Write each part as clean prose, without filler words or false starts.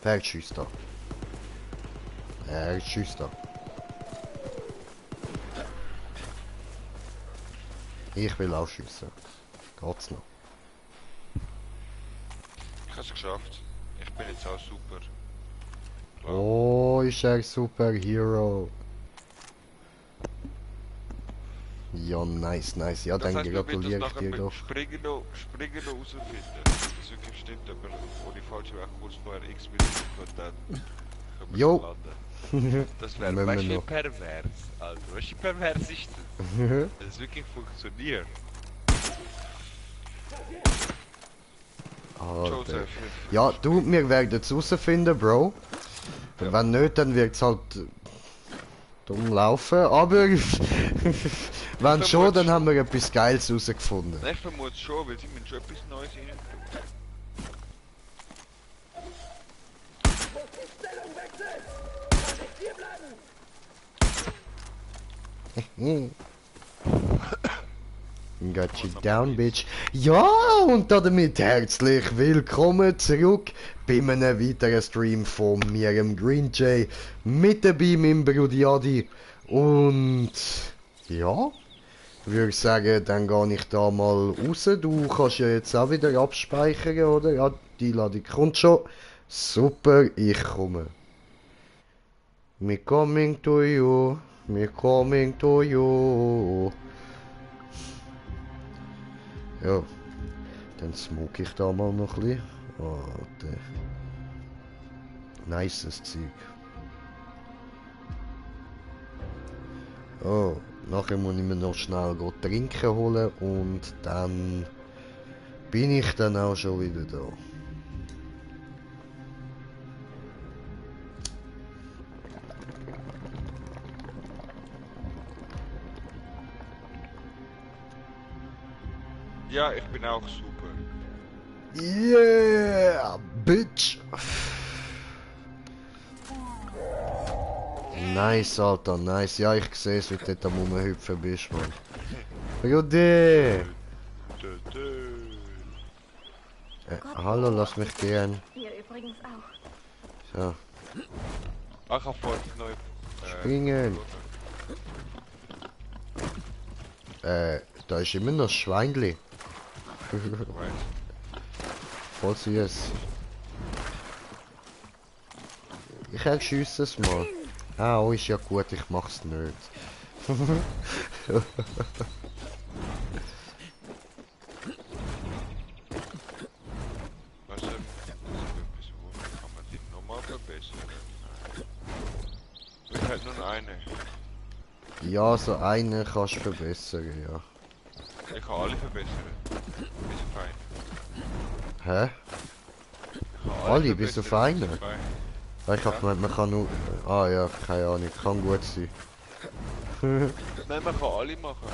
Wer schießt da? Er schießt da. Ich will auch schiessen. Geht's noch? Ich hab's geschafft. Ich bin jetzt auch super. Klar. Oh, ist er Superhero. Ja, nice, nice. Ja, Das dann heißt, wir müssen gratuliere das ich nachher dir doch. mit Springen noch rausfinden. Das wirklich stimmt, aber ohne falsche Weg kurz vorher X mit und dann können wir Jo. so landen. Das wäre, Müssen wir weißt du, wie noch. pervers, Alter. Weißt du, wie pervers ist das? Dass es wirklich funktioniert. Alter. Joseph. Ja, du, wir werden es rausfinden, Bro. Ja. Wenn nicht, dann wird es halt dumm laufen, aber wenn schon, dann haben wir etwas Geiles rausgefunden. Ich vermute schon, weil sie müssen schon etwas Neues rein tun. Got you down, bitch. Ja, und damit herzlich willkommen zurück bei einem weiteren Stream von mir, dem Green Jay. Mit dabei mein Bruder Adi. Und ja, würde sagen, dann gehe ich da mal raus. Du kannst ja jetzt auch wieder abspeichern, oder? Ja, die Einladung kommt schon. Super, ich komme. Me coming to you. Me coming to you. Ja, dann smoke ich da mal noch ein bisschen. Warte. Nices Zeug. Oh, nachher muss ich mir noch schnell trinken holen und dann bin ich dann auch schon wieder da. Ja, ich bin auch super. Yeah, bitch! Nice, Alter, nice. Ja, ich sehe es, wie du dort am Rumhüpfen bist, Mann. Rudi! Hallo, lass mich gehen. Ihr übrigens auch. So, Ach, ich hab vorhin neu... springen. Da ist immer noch Schweinli. Voll süß. Ich erschieße es mal. Ah, oh, ist ja gut, ich mach's nicht. Was denn? Kann man die nochmal verbessern? Ich hätte nur eine. Ja, so einen kannst du verbessern, ja. Ich kann alle verbessern. Bis auf einen. Hä? Ich kann Alle, bis auf verbessern, einen? bis auf einen. Weil ich hab gemeint, man kann nur... Ah ja, keine Ahnung, kann gut sein. Nein, man kann alle machen.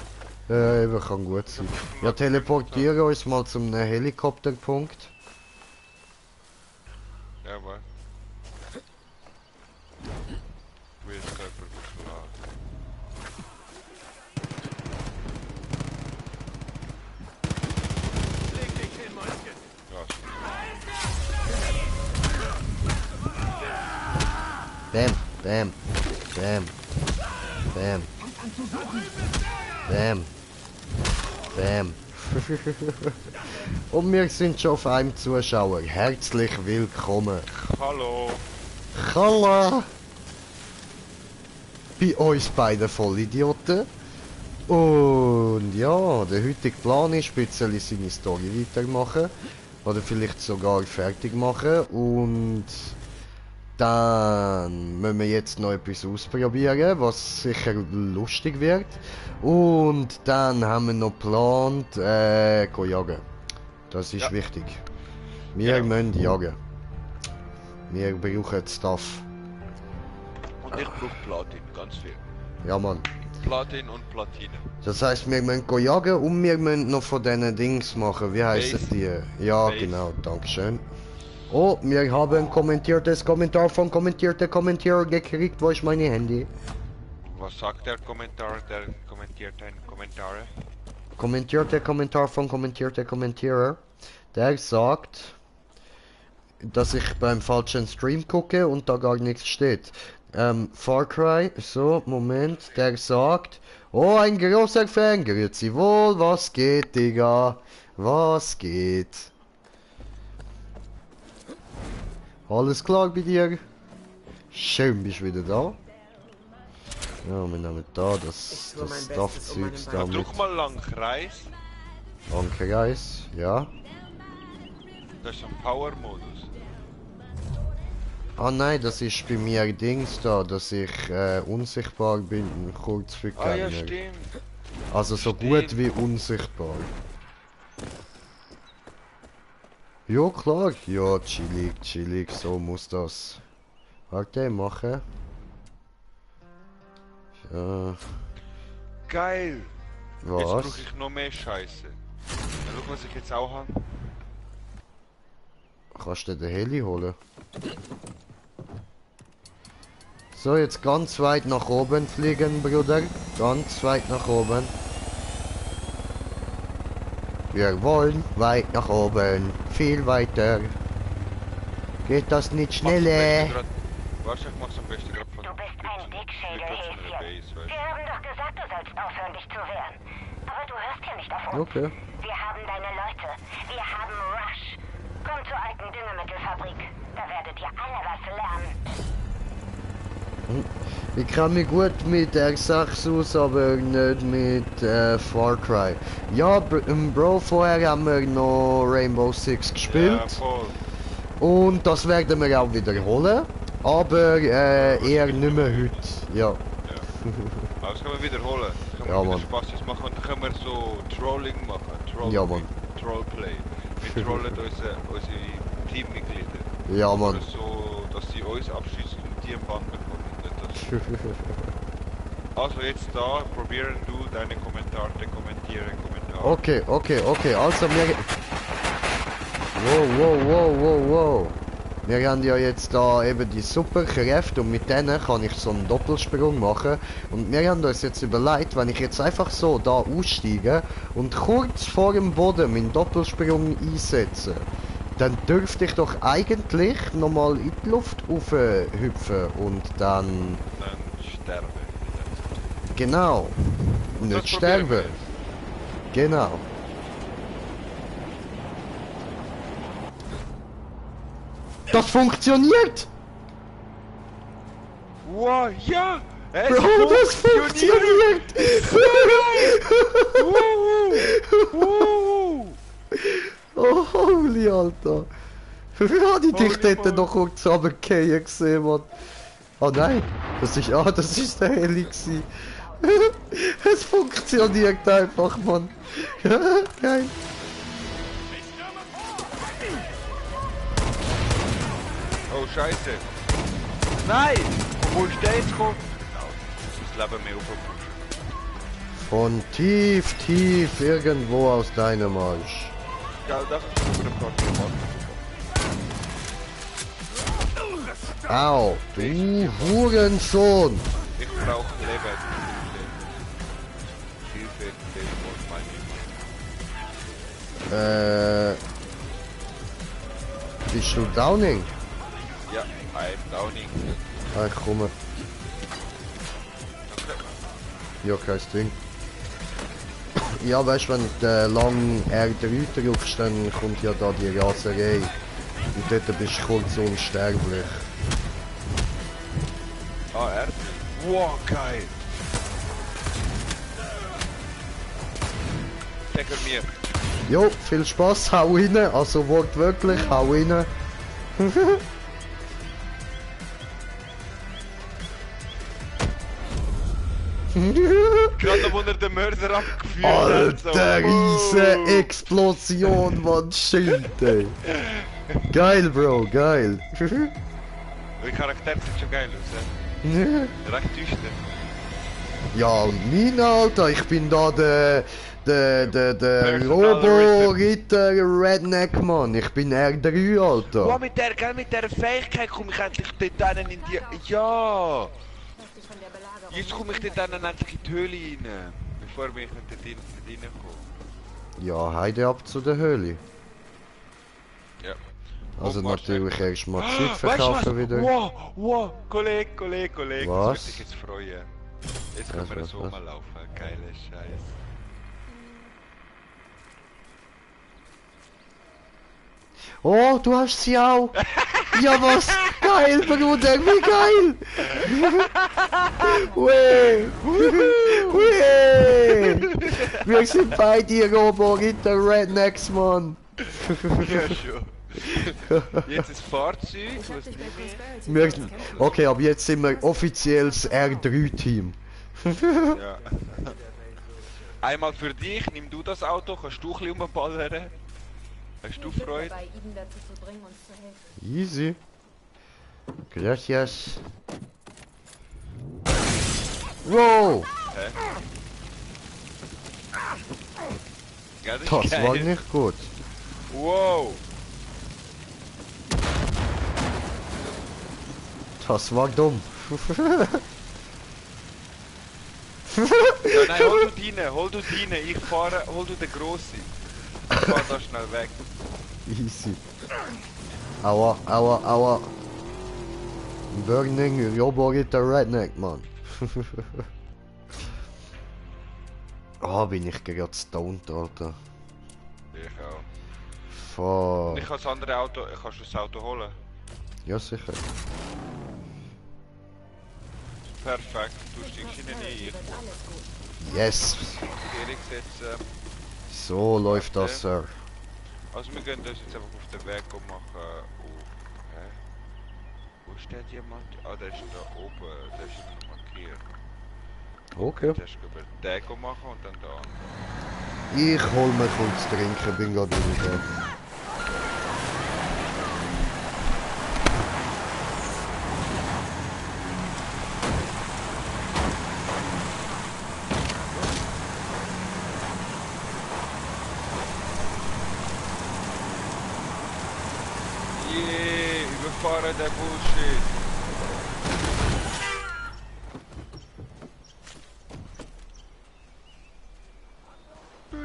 Ja, eben, kann gut sein. Ja, teleportieren uns mal zum Helikopterpunkt. Jawohl. Ich will jetzt Körper verschlagen. Ja, Bam, bam, bam, bam, bam, bam. Und wir sind schon auf einem Zuschauer. Herzlich willkommen. hallo. Hallo! Bei uns beiden Vollidioten. Und ja, der heutige Plan ist, ein bisschen seine Story weitermachen. Oder vielleicht sogar fertig machen. Und dann müssen wir jetzt noch etwas ausprobieren, was sicher lustig wird. Und dann haben wir noch geplant, gehen jagen. Das ist Ja. wichtig. Wir Genau. müssen jagen. Wir brauchen Stuff. Und ich brauche Platin, ganz viel. Ja, Mann. Platin und Platine. Das heisst, wir müssen gehen jagen und wir müssen noch von diesen Dings machen. Wie heißen Base. die? Ja, Base. genau, dankeschön. Oh, wir haben ein kommentiertes Kommentar von Kommentierer gekriegt. Wo ist mein Handy? Was sagt der Kommentar, der kommentiert einen Kommentare? Kommentierte Kommentar von Kommentierer. Der sagt, dass ich beim falschen Stream gucke und da gar nichts steht. Far Cry, so, Moment, der sagt, oh, ein großer Fan, grüezi wohl, was geht, Digga? Was geht? Alles klar bei dir? Schön, bist du wieder da. Ja, wir nehmen da das Stuff-Zeugs da mit. Drück mal lang Kreis. Kreis, ja. Das ist ein Power-Modus. Ah nein, das ist bei mir Dings da, dass ich unsichtbar bin, kurz für Ah ja, Gegner. stimmt. Also so gut wie unsichtbar. Ja klar, ja chillig, chillig, so muss das. Warte, mache. Ja. Geil. Jetzt Was? brauche ich noch mehr Scheiße. Ja, schau, was ich jetzt auch habe. Kannst du den Heli holen? So, jetzt ganz weit nach oben fliegen, Bruder. Ganz weit nach oben. Wir wollen weit nach oben. Viel weiter. Geht das nicht schneller? Warte, ich mach's am besten gerade von... Du bist ein Dickschädelhäschen. Wir haben doch gesagt, du sollst aufhören, dich zu wehren. Aber du hörst ja nicht auf uns. Okay. Wir haben deine Leute. Wir haben Rush. Komm zur alten Düngemittelfabrik. Da werdet ihr alle was lernen. Ich kann mich gut mit R6 aus, aber nicht mit Far Cry. Ja, Bro, vorher haben wir noch Rainbow Six gespielt. Ja, voll. Und das werden wir auch wiederholen. Aber eher nicht mehr heute. Ja. Ja. Aber das können wir wiederholen. Das können Ja, wir Mann. wieder Spaß machen und dann können wir so Trolling machen. Trolling. Ja, Mann. Trollplay. Wir trollen unsere Teammitglieder. Ja, Mann. Oder so, dass sie uns abschießen und die im Band bekommen. Nicht das. Also jetzt da, probieren du deine Kommentare, kommentieren Kommentare. Okay. Also wir... Wow. Wir haben ja jetzt da eben die Superkräfte und mit denen kann ich so einen Doppelsprung machen. Und wir haben uns jetzt überlegt, wenn ich jetzt einfach so da aussteige und kurz vor dem Boden meinen Doppelsprung einsetze, dann dürfte ich doch eigentlich nochmal in die Luft hüpfen und dann... Dann sterben. Genau. Das Nicht probieren wir sterben. Genau. Das funktioniert! Wow, ja! Es Bro, das funktioniert! Oh, holy Alter! Ja, die dich Holy dort noch kurz runtergefallen gesehen, Mann. Oh nein, das ist der Heli gewesen. Es funktioniert einfach, Mann. Geil. Oh Scheiße! Nein! Wo ist der jetzt gekommen? Das Leben mehr aufgepusht. Von tief irgendwo aus deinem Arsch. Ja, das ist über den Platz gemacht. Au, du Hurensohn! Ich brauche Leben. Hilfe, Leben, Bist du Downing? ja, I'm Downing. Ah, ich komme. Ja, kein Ding. Ja, weißt du, wenn du lang R3 drückst, dann kommt ja da die Raserei. Und dort bist du kurz unsterblich. Ah, er? Wow, geil! Checker mir. Jo, viel Spaß, hau rein, also wortwörtlich, hau rein. Gerade noch unter den Mörder abgeführt. Alter, riese Explosion, Mann, shit, ey. Geil, Bro, geil. Die Charakter sieht schon geil aus, hä? Recht düster. Ja, und mein Alter, ich bin da der Personal Robo-Ritter Redneck, Mann. Ich bin R3, Alter. Wow, mit der Fähigkeit komme ich endlich dort einen in die... Ja! Jetzt komme ich dort einen endlich in die Höhle rein. Bevor bin ich nicht dort reinkomme. Ja, heide ab zu der Höhle. Ja. Also Mach schnell. natürlich erstmal Zeug Weißt du verkaufen was? wieder. Wow, wow, Kollege. Was? Das würde dich jetzt freuen. Jetzt können wir Was? so mal laufen. Geiler Scheiß. Oh, du hast sie auch! Ja was? Geil, Bruder, wie geil! Weh! Weh! Wir sind bei dir, Robo-Ritter Rednecks, Mann! Ja, schon. Jetzt das Fahrzeug, was nehme ich? Okay, aber jetzt sind wir offiziell das R3-Team. Ja. Einmal für dich, nimm du das Auto, kannst du ein bisschen rumballern. Hast du Freude? Dabei, Eden dazu zu bringen, uns zu helfen. Easy. Gracias. Wow! Hä? Ja, das ist Das geil. war nicht gut. Wow! Das war dumm. Ja, nein, hol du deine, ich fahre, hol du den Grossen. Ich fahr da schnell weg. Easy. Aua, aua, aua. Burning Robo-Ritter Redneck, Mann. Oh, bin ich gerade stoned, Alter. Ich auch. Fuck. Ich kann das andere Auto, kannst du das Auto holen? Ja, sicher. Perfekt, du steigst hinten ein, ich Wird alles gut. Yes. Erik setzen. So läuft das, Sir. Also wir gehen das jetzt einfach auf den Weg und machen... hä? Wo steht jemand? Ah, der ist da oben, der ist noch markiert. Okay. Der ist über den Deko machen und dann da. Ich hol mir kurz trinken, bin gerade wieder da. Yeah, überfahren der Bullshit. Du.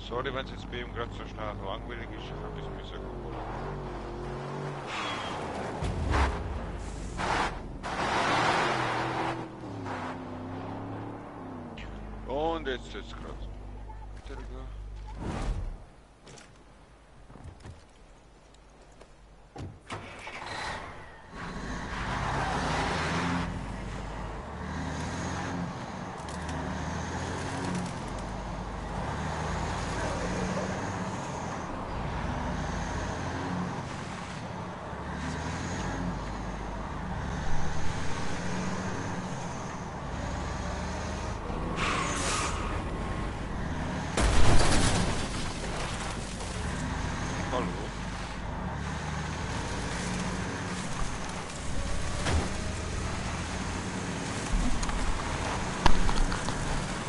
Sorry, wenn es jetzt bei ihm gerade so schnell langweilig ist, ich habe das müssen holen. Und jetzt es gerade weitergehen.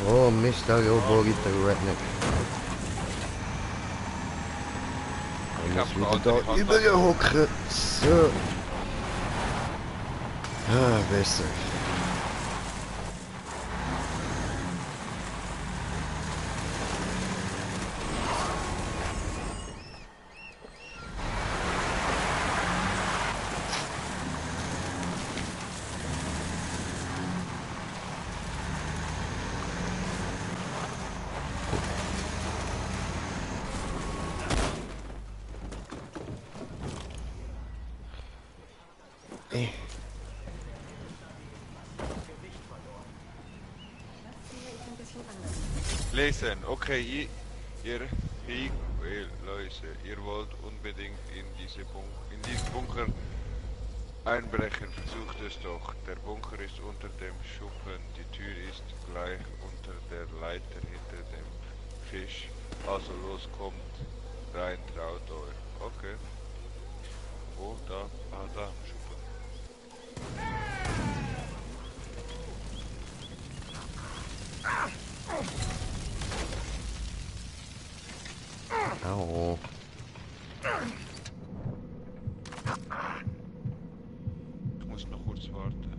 Oh, Mr. Roboriter Redneck. Ich muss wieder da überhocken. So. Ah, besser. Lesen, okay, Leute, ihr wollt unbedingt in diesen Bunker einbrechen, versucht es doch. Der Bunker ist unter dem Schuppen, die Tür ist gleich unter der Leiter hinter dem Fisch. Also los, kommt rein, traut euch. Okay. Oh, da, da, Schuppen. Au. Ich muss noch kurz warten.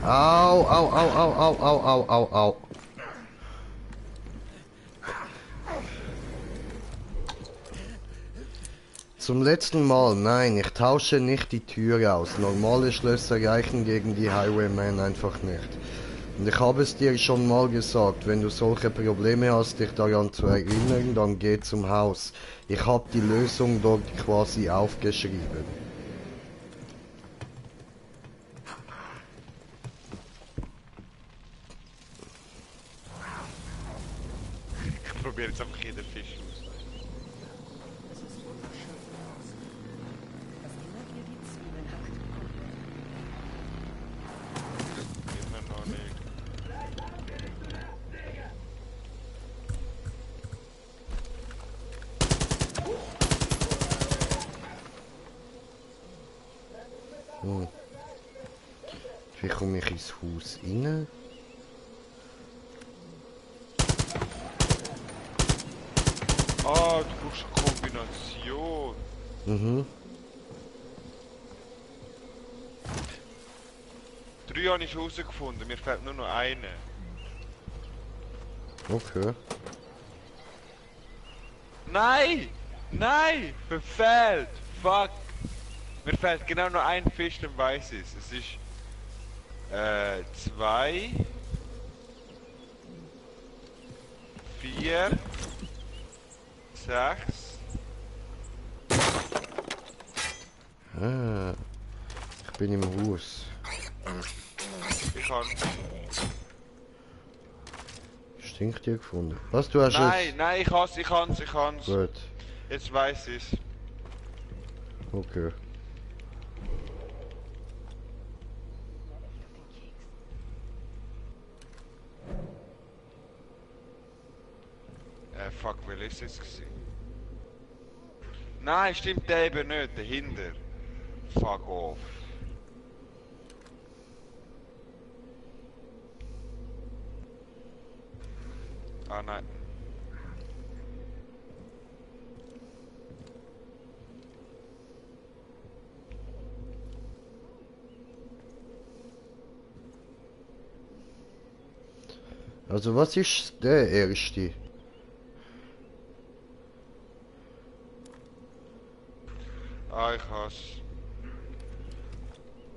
Au, au, au, au, au, au, au, au, au. Zum letzten Mal, nein, ich tausche nicht die Tür aus. Normale Schlösser reichen gegen die Highwaymen einfach nicht. Und ich habe es dir schon mal gesagt, wenn du solche Probleme hast, dich daran zu erinnern, dann geh zum Haus. Ich habe die Lösung dort quasi aufgeschrieben. Ich probiere jetzt einfach jeden Fisch aus. Immer noch nicht. Wie komme ich ins Haus rein? Ah, du brauchst eine Kombination. Mhm. 3 habe ich herausgefunden, mir fehlt nur noch eine. Okay. Nein! Nein! Verfehlt! Fuck! Mir fehlt genau noch ein Fisch, dann weiß ich es. Es ist 2 4 6 Ah, ich bin im Haus. Ich kann. Stinkt dir gefunden. Was, du hast Nein, nein, ich kann's. es? Gut. Jetzt weiß ich's. Okay. Fuck, wer ist es gewesen? Nein, stimmt der eben nicht, dahinter. Fuck off. Ah nein. Also was ist der erste? Ah, ich hasse.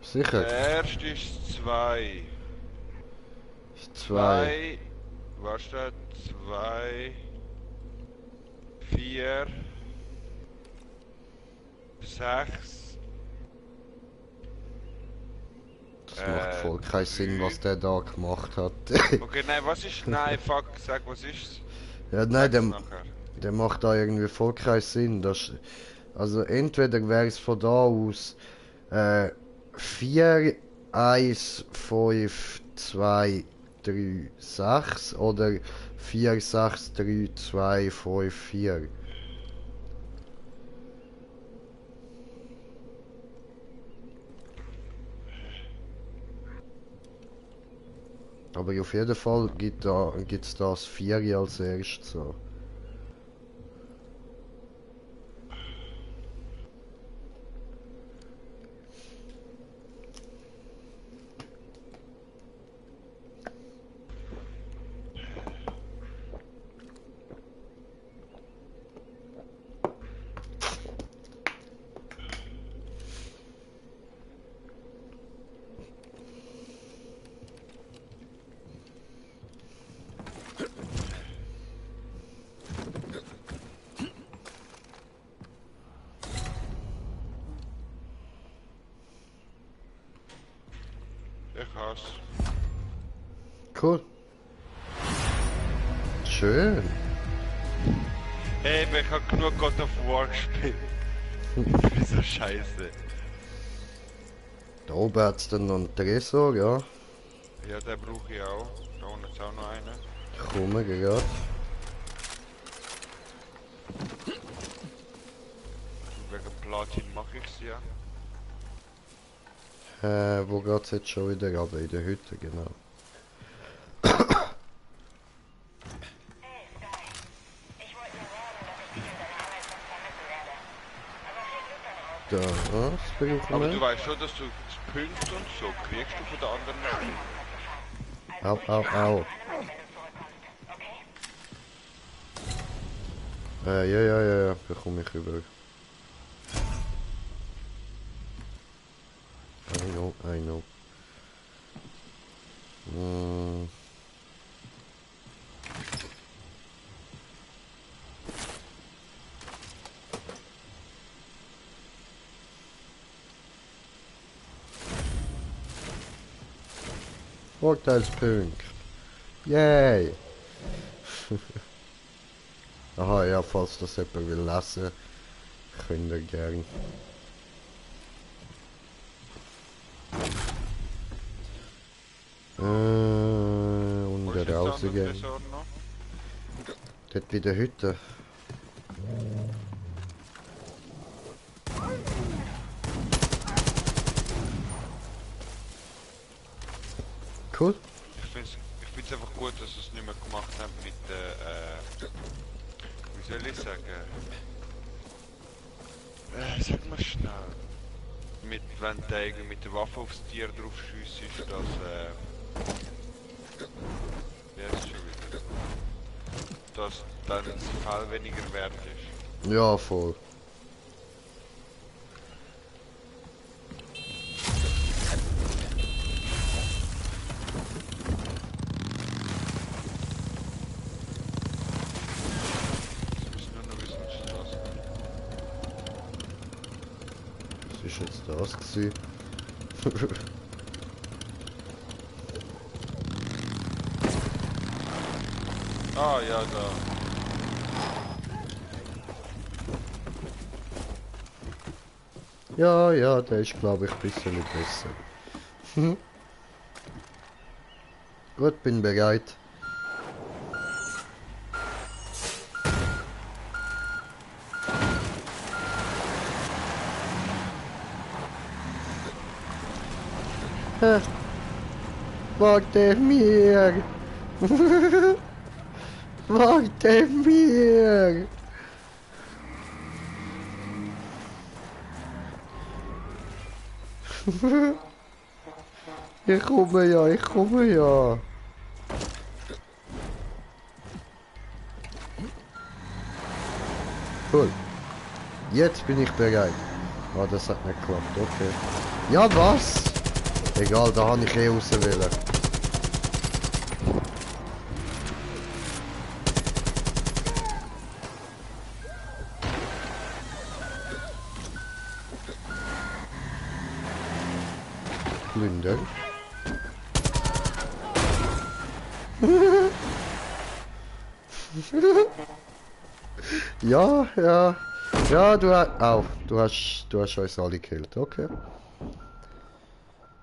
Sicher? Der erste ist 2. 2. Was steht? 2 4 6 Das macht voll keinen Sinn, was der da gemacht hat. Okay, nein, was ist? Nein, fuck, sag, was ist's? Ja, nein, Sag's nachher. der macht da irgendwie voll keinen Sinn. Also entweder wäre es von da aus 4, 1, 5, 2, 3, 6 oder 4, 6, 3, 2, 5, 4. Aber auf jeden Fall gibt's das 4 als erstes so. Ich hasse. Cool. Schön. Hey, aber ich hab genug God of War gespielt. Wieso scheiße? Da oben hat's dann noch einen Tresor, ja. Ja, den brauche ich auch. Da unten ist auch noch einer. Ich komme gerade. Wegen Platin mache ich's ja. Wo geht's jetzt schon wieder runter? In der Hütte, genau. Da, was brauchen Aber du wir? weißt schon, dass du das Punkte und so kriegst du von den anderen. Au, au, au. Ja, bekomme ich über. I know. Vorteilspunkt. Yay! Aha, ja, falls das jemand will lesen, könnt ihr gern. Und Wo ist jetzt da der rausgehen. andere Tresor noch? Dort bei der Hütte. Cool. Ich find's einfach gut, dass sie es nicht mehr gemacht haben mit wie soll ich sagen? Sag mal schnell. Mit, wenn du irgendwie mit der Waffe aufs Tier drauf schiessst, dass wie heißt es schon wieder? Dass dann das Fall weniger wert ist. Ja, voll. Ich muss nur noch wissen, was das ist. Was ist jetzt das gewesen? Ah, ja, da. Ja, der ist glaube ich ein bisschen besser. Gut, bin bereit. Warte mir! Warte mir! Ich komme ja. Cool. Jetzt bin ich bereit. Ah, das hat nicht geklappt, okay. Ja, was? Egal, da habe ich eh rauswählen. Plündern. Ja. Ja, du hast uns alle gekillt, okay.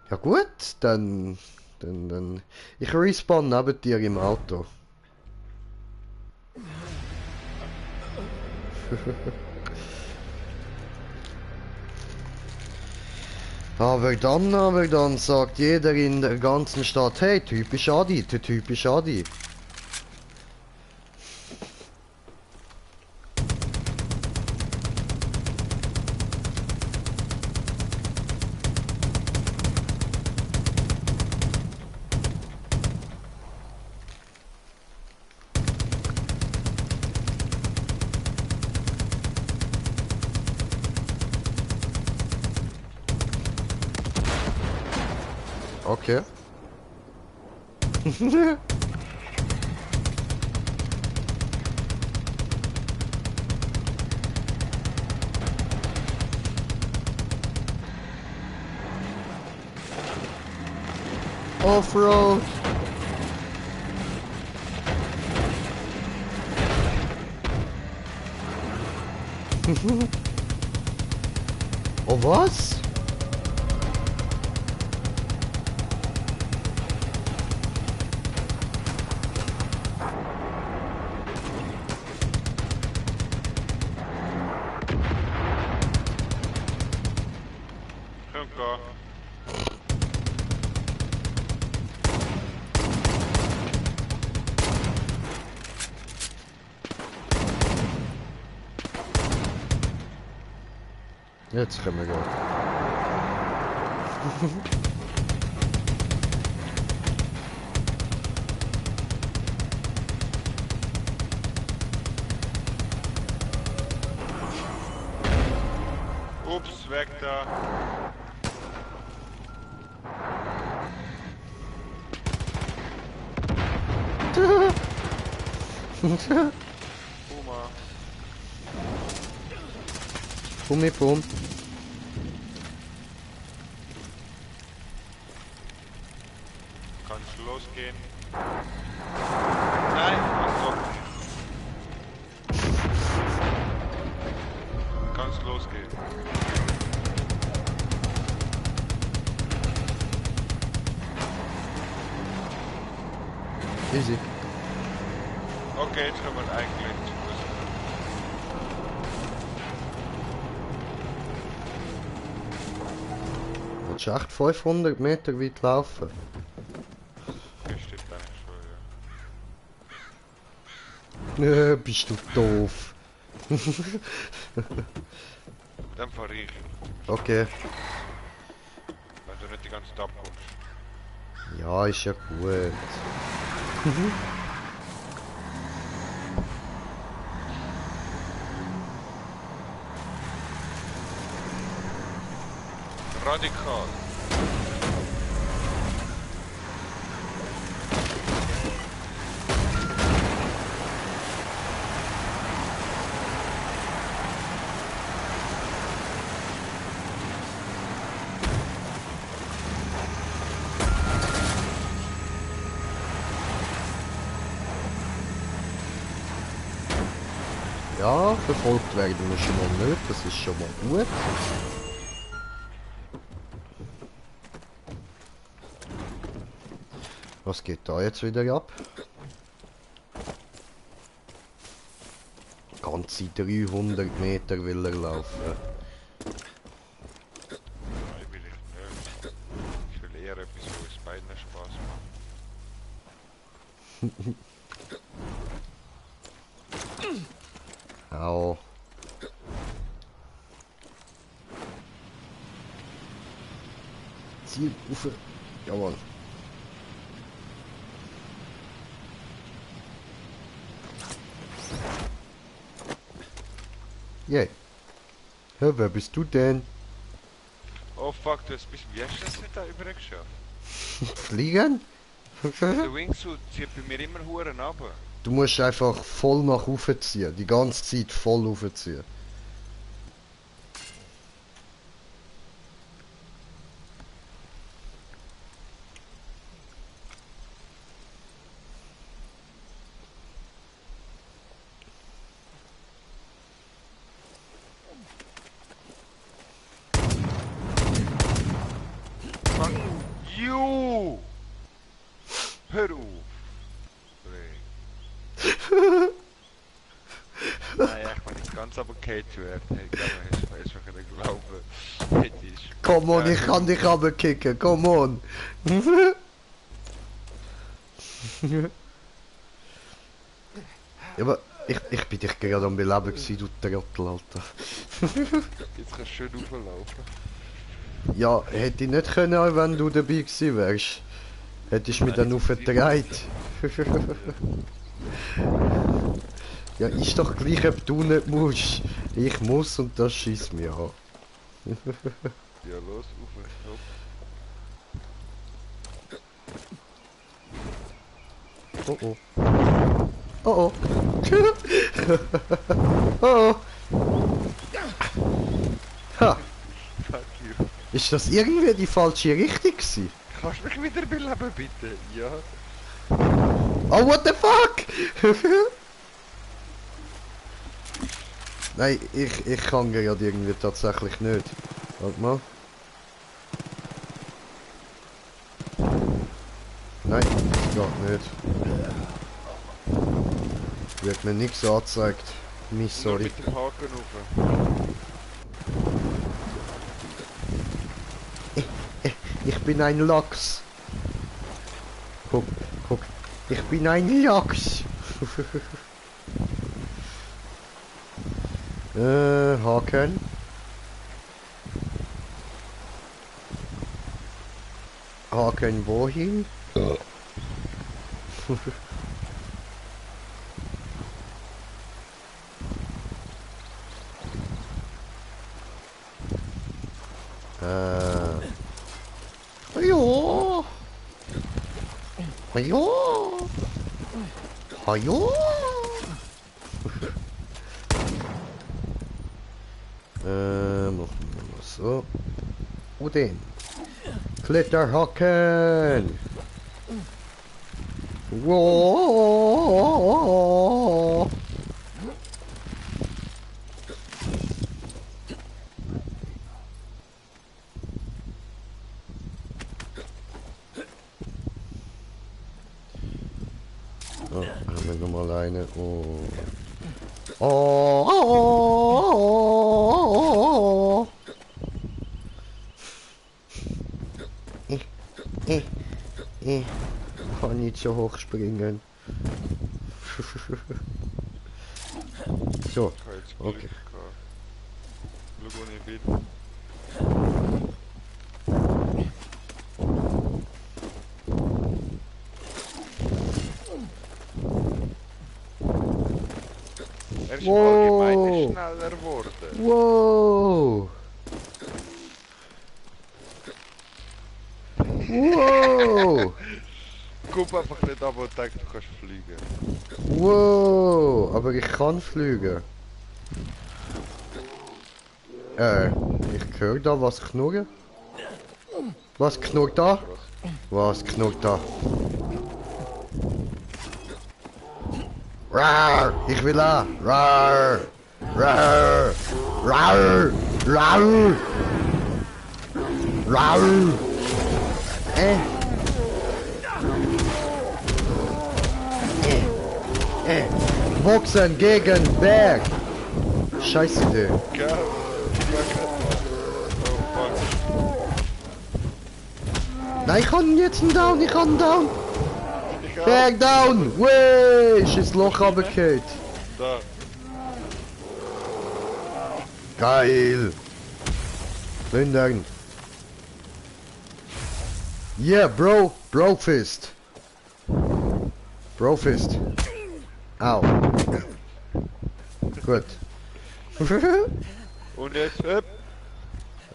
Ja gut, dann. Ich respawn neben dir im Auto. Aber dann sagt jeder in der ganzen Stadt, hey, typisch Adi, typisch Adi. Okay. Off-road. Oh was? Danke. Jetzt können wir gehen. Ups, weg da. Puma. Pum. Kannst losgehen? Nein, mach doch nicht. Kannst losgehen. Easy. Okay, jetzt können wir eigentlich zu Fuß. Willst du echt 500 Meter weit laufen? Okay, stimmt eigentlich schon, ja. Bist du doof. Dann fahre ich. Okay. Wenn du nicht die ganze Zeit abkommst. Ja, ist ja gut. Radikal. Ja, verfolgt werden wir schon mal nicht, das ist schon mal gut. Was geht da jetzt wieder ab? Ganze 300 Meter will er laufen. Nein, will ich nicht. Ich will eher etwas, wo es beiden Spaß macht. Au. Ziel, Ufe. Jawohl. Yeah. Hä, wer bist du denn? Oh fuck, du hast bis wie hast du das nicht da übergeschafft? Fliegen? Der Wingsuit zieht bei mir immer Huren runter. Du musst einfach voll nach oben ziehen. Die ganze Zeit voll aufziehen. Fuck you! Hör auf! es aber Kate werden. Ich glaube, ich würde glauben, hättest. Come on, ich kann dich runterkicken, come on. Ja, aber ich bin dich gerade am Beleben gewesen, du Trottel, Alter. Jetzt kannst du schön auflaufen. Ja, hätte ich nicht können, wenn du dabei gewesen wärst. Hättest du mich dann aufgedreht. Ja, ist doch gleich, ob du nicht musst. Ich muss und das schießt mir an. Ja, los, auf. Oh oh. Oh oh. Oh oh. Ha. Fuck you. Ist das irgendwie die falsche Richtung gewesen? Kannst du mich wieder beleben, bitte? Ja. Oh, what the fuck? Nein, ich kann gerade irgendwie tatsächlich nicht. Warte mal. Nein, geht nicht. Wird mir nichts angezeigt. Miss, Nur sorry. mit dem Haken rauf. Ich bin ein Lachs. Guck, guck. Ich bin ein Lachs. Haken. Haken wohin? Hallo. Hallo. Hallo. Machen wir mal so. Und den. Kletterhaken. Wow. Oh, haben wir nochmal eine. Oh. Oh, oh, oh, oh. Ich kann nicht so hoch springen. So, Ich habe jetzt okay. Glück gehabt. Schau, wo ich bin. Er ist Wow. im Allgemeinen schneller geworden. Wow! Wow! Guck einfach nicht an, wo du denkst, du kannst fliegen. Wow! Aber ich kann fliegen. Ich höre da was knurren. Was knurrt da? Was knurrt da? Rar! Ich will an! Rar! Rar! Rar! Rar! Rar! Boxen gegen Berg! Scheiße, Idee. Gell? Oh fuck. Nein, ich kann jetzt einen Down, ich kann einen Down! Ich auch. Berg down! Wey! Ist ins Loch runtergefallen. Da. Geil! Lindern! Yeah, bro! Bro fist! Bro fist! Au! Gut. Und jetzt, hüpp.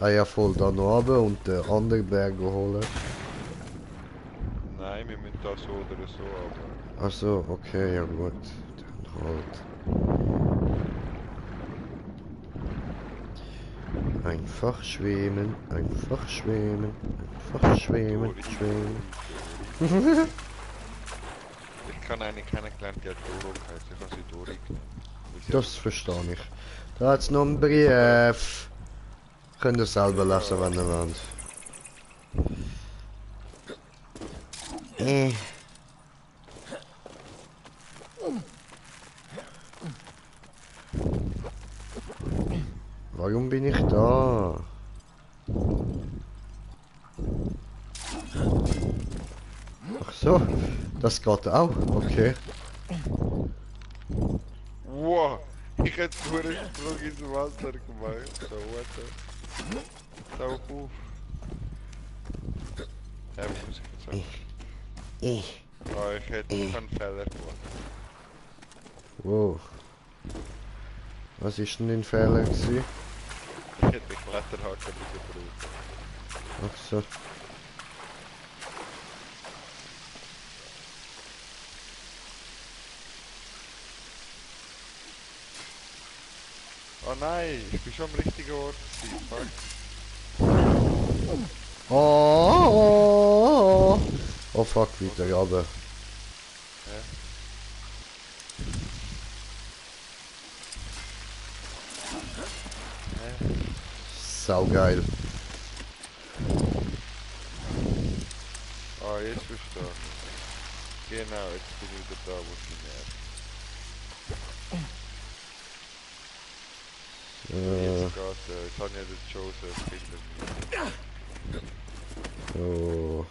Ah ja, voll da noch runter und den anderen Berg holen. Nein, wir müssen da so oder so, aber... Ach so, okay, ja gut. Dann halt. Einfach schwimmen, einfach schwimmen, einfach schwimmen, schwimmen. Ich kann eine kennengelernt, die hat Doro geheißen, ich habe sie Dori genannt. Das verstehe ich. Da hat's noch einen Brief. Könnt ihr selber lesen, wenn ihr wollt. Warum bin ich da? Ach so, das geht auch, okay. Wow, ich hätte nur einen Sprung ins Wasser gemacht. So, warte. So, auf. Ja, muss ich jetzt auch. Oh, ich hätte keinen Fehler gemacht. Wow. Was ist denn ein Fehler gewesen? Ich hätte den Kletterhaken nicht gebraucht. Ach so. Oh nein, ich bin schon am richtigen Ort gewesen. Fuck. Oh, oh fuck, wieder runter. Ja. Saugeil. Ah, jetzt verstehe ich. Genau, jetzt bin ich wieder da, wo ich bin. Jetzt geht's, jetzt habe ich ja den Joseph hinter mir. Oh.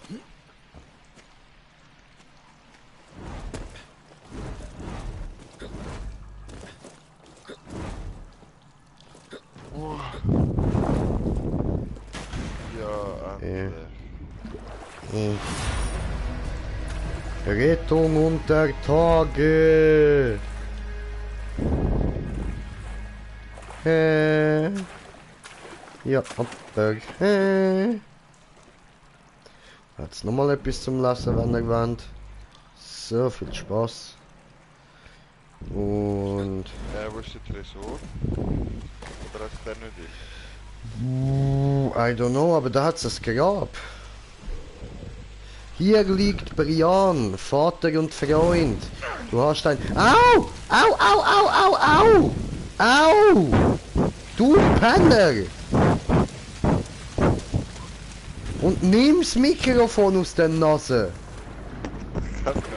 Ja, Rettung unter Tage. Ja, aber. Hat's nochmal etwas zum Lassen, wenn ihr wollt. So, viel Spaß. Und. wo ist der Tresor? Oder hast du den nicht? I don't know, aber da hat's ein Grab. Hier liegt Brian, Vater und Freund. Du hast ein... Au! Au, au, au, au, au! Au! Du Penner! Und nimm's Mikrofon aus der Nase! Ich hab gar nicht.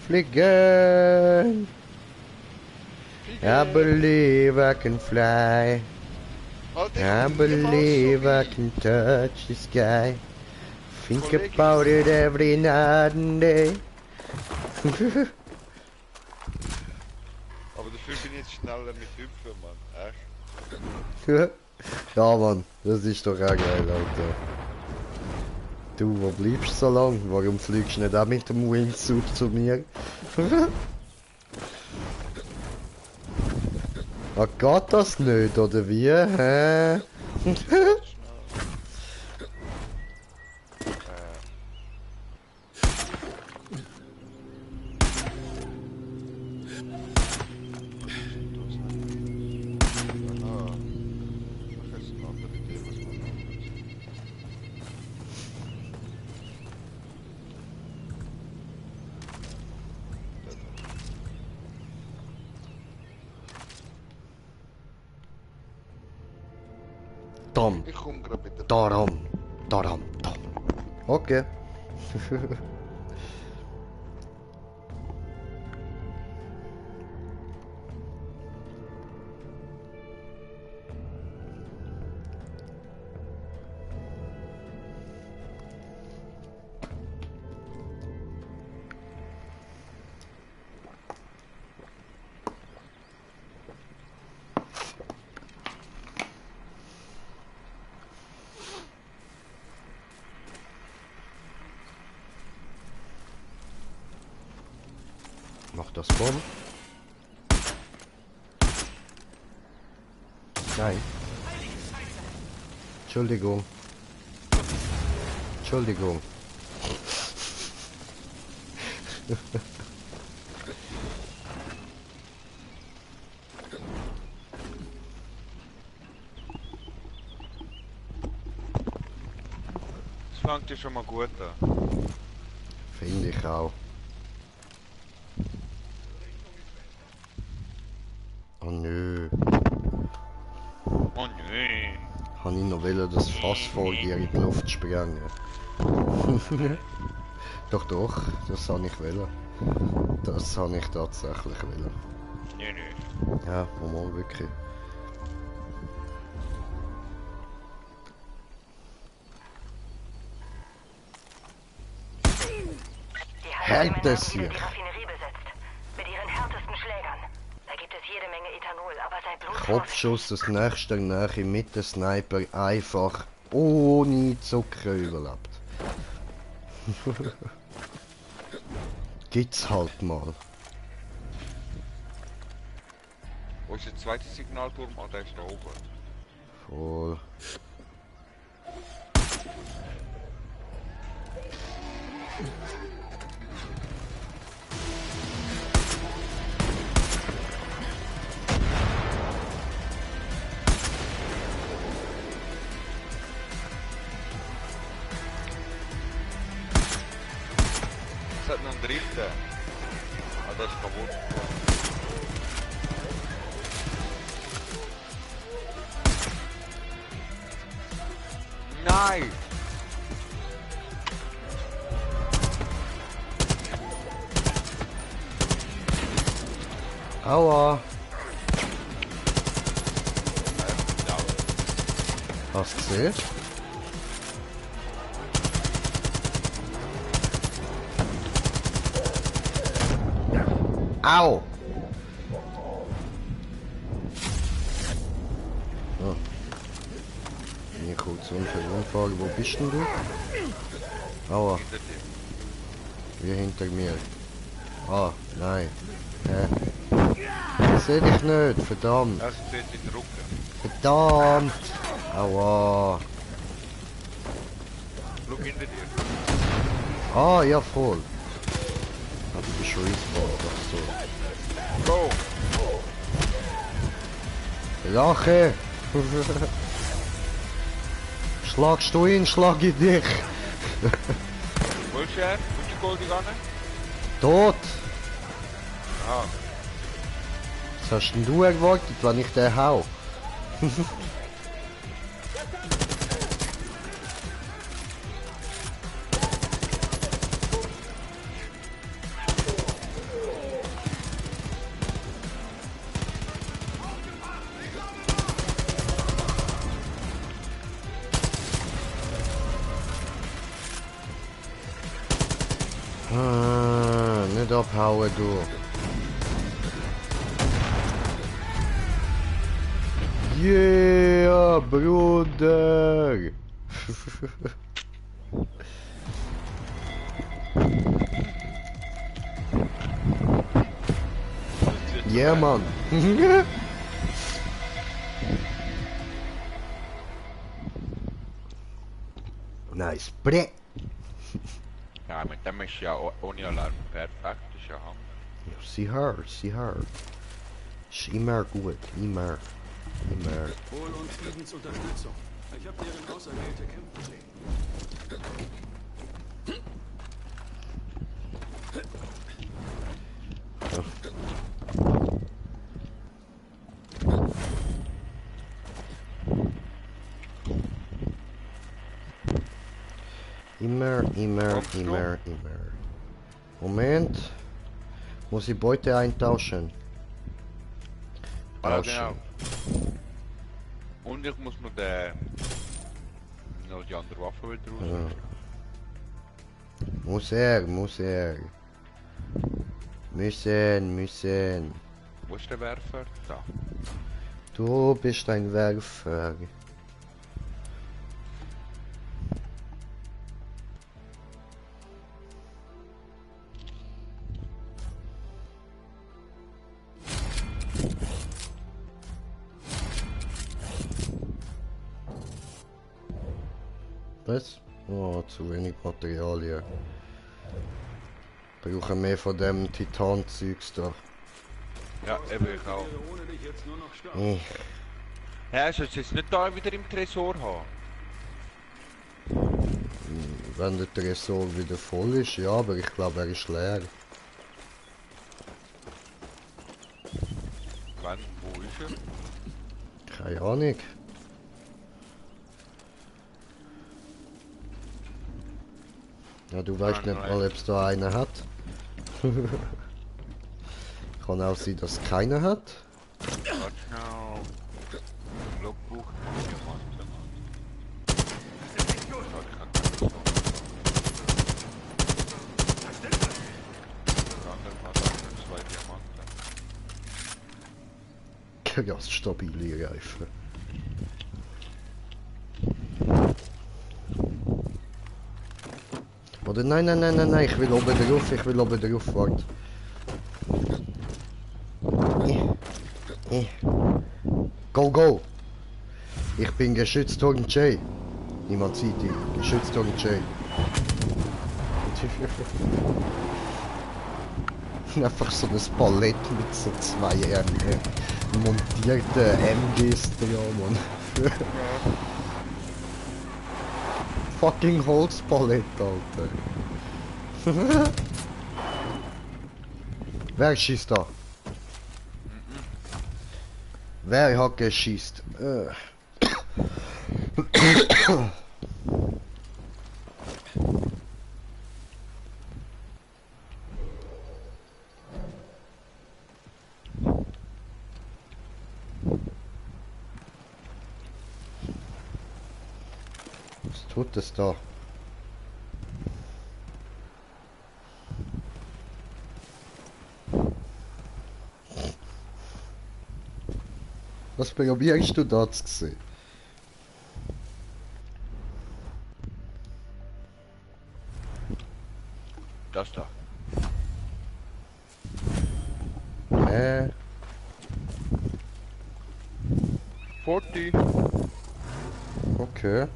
Fliegen! I believe I can fly. I believe I can touch the sky. Think about it every night and day. Aber dafür bin ich jetzt schneller mit Hüpfen, Mann. Echt? Ja, Mann, das ist doch auch geil, Alter. Du, wo bleibst du so lang? Warum fliegst du nicht auch mit dem Wingsuit zu mir? Ah, geht das nicht, oder wie? Hä? Tom, Ich komm grad mit der... darum, Tom. Okay. Mach das Bomb. Nein. Entschuldigung. Entschuldigung. Das fängt ja schon mal gut an. Finde ich auch. Oh nö. Oh nö. wollen das Fass vor dir in die Luft sprengen. Doch, doch, das habe ich wollen. Das habe ich tatsächlich wollen. Nee. Ja, mal wirklich. Die Härtes sind hier. die Raffinerie besetzt. Mit ihren härtesten Schlägern. Da gibt es jede Menge Ethanol, aber sei bloß Kopfschuss aus nächster Nähe mit dem Sniper einfach ohne Zucker überlebt. Gibt's halt mal. Wo ist der zweite Signalturm? Ah, der ist da oben. Voll. Es hat noch einen dritten. Ah, der ist kaputt. Nein! Aua! Ja. Hast du gesehen? Au! Oh. Bin ich kurz umfahren. Wo bist denn du? Aua, Hinter dir. wie hinter mir. Ah, nein. Hä? Das seh ich nicht, verdammt. Er steht in den Rücken. Verdammt! Aua! Schau hinter dir. Ah, ja voll. Hab ich schon respawned, ach so. Go! Lache! Schlagst du ihn, schlag ich dich! Willst du er? Willst du Goldie ran? Tot! Ah, Was hast denn du erwartet, wenn ich den hau? Ah, nicht abhauen, du. Yeah, Bruder! Yeah, Mann! Nice, bre! ja, mit dem ist ja ohne Alarm perfekt. Ist ja Hammer. Sieh her, sieh her. Ist immer gut, immer. Immer. Wohl und Friedensunterstützung. Ich habe deren Auserwählte kämpfen sehen. Immer, immer, Kommst du? immer. Moment. Muss ich Beute eintauschen? Ah, Tauschen. genau. Und ich muss noch noch die andere Waffe wieder raus. Ja. Muss er. Müssen. Wo ist der Werfer? Da. Du bist ein Werfer. Was? Oh, zu wenig Materialien. Brauchen mehr von dem Titan-Zeugs da. Ja, eben ich auch. Ohne dich jetzt nur noch stark. Ja, sollst du jetzt nicht da wieder im Tresor haben? Wenn der Tresor wieder voll ist, ja, aber ich glaube, er ist leer. Wann? Wo ist er? Keine Ahnung. Ja, du weißt nicht mal, ob es da einen hat. Kann auch sein, dass es keiner hat. Warte schnell. Logbuch von Diamanten an. Schau, ich kann keinen Log. Der andere hat auch nur 2 Diamanten. Ganz stabile Reifen. Oder nein, ich will oben drauf, warte. Go! Ich bin Geschützturm J. Niemand sieht ihn. Geschützturm J. Einfach so ein Palett mit so 2 montierten MGs dran, Mann. Fucking Holzpalett, Alter. Wer schießt da? Wer hat geschießt? Was tut es da? Was probierst du da zu sehen? Das da. 40. Okay.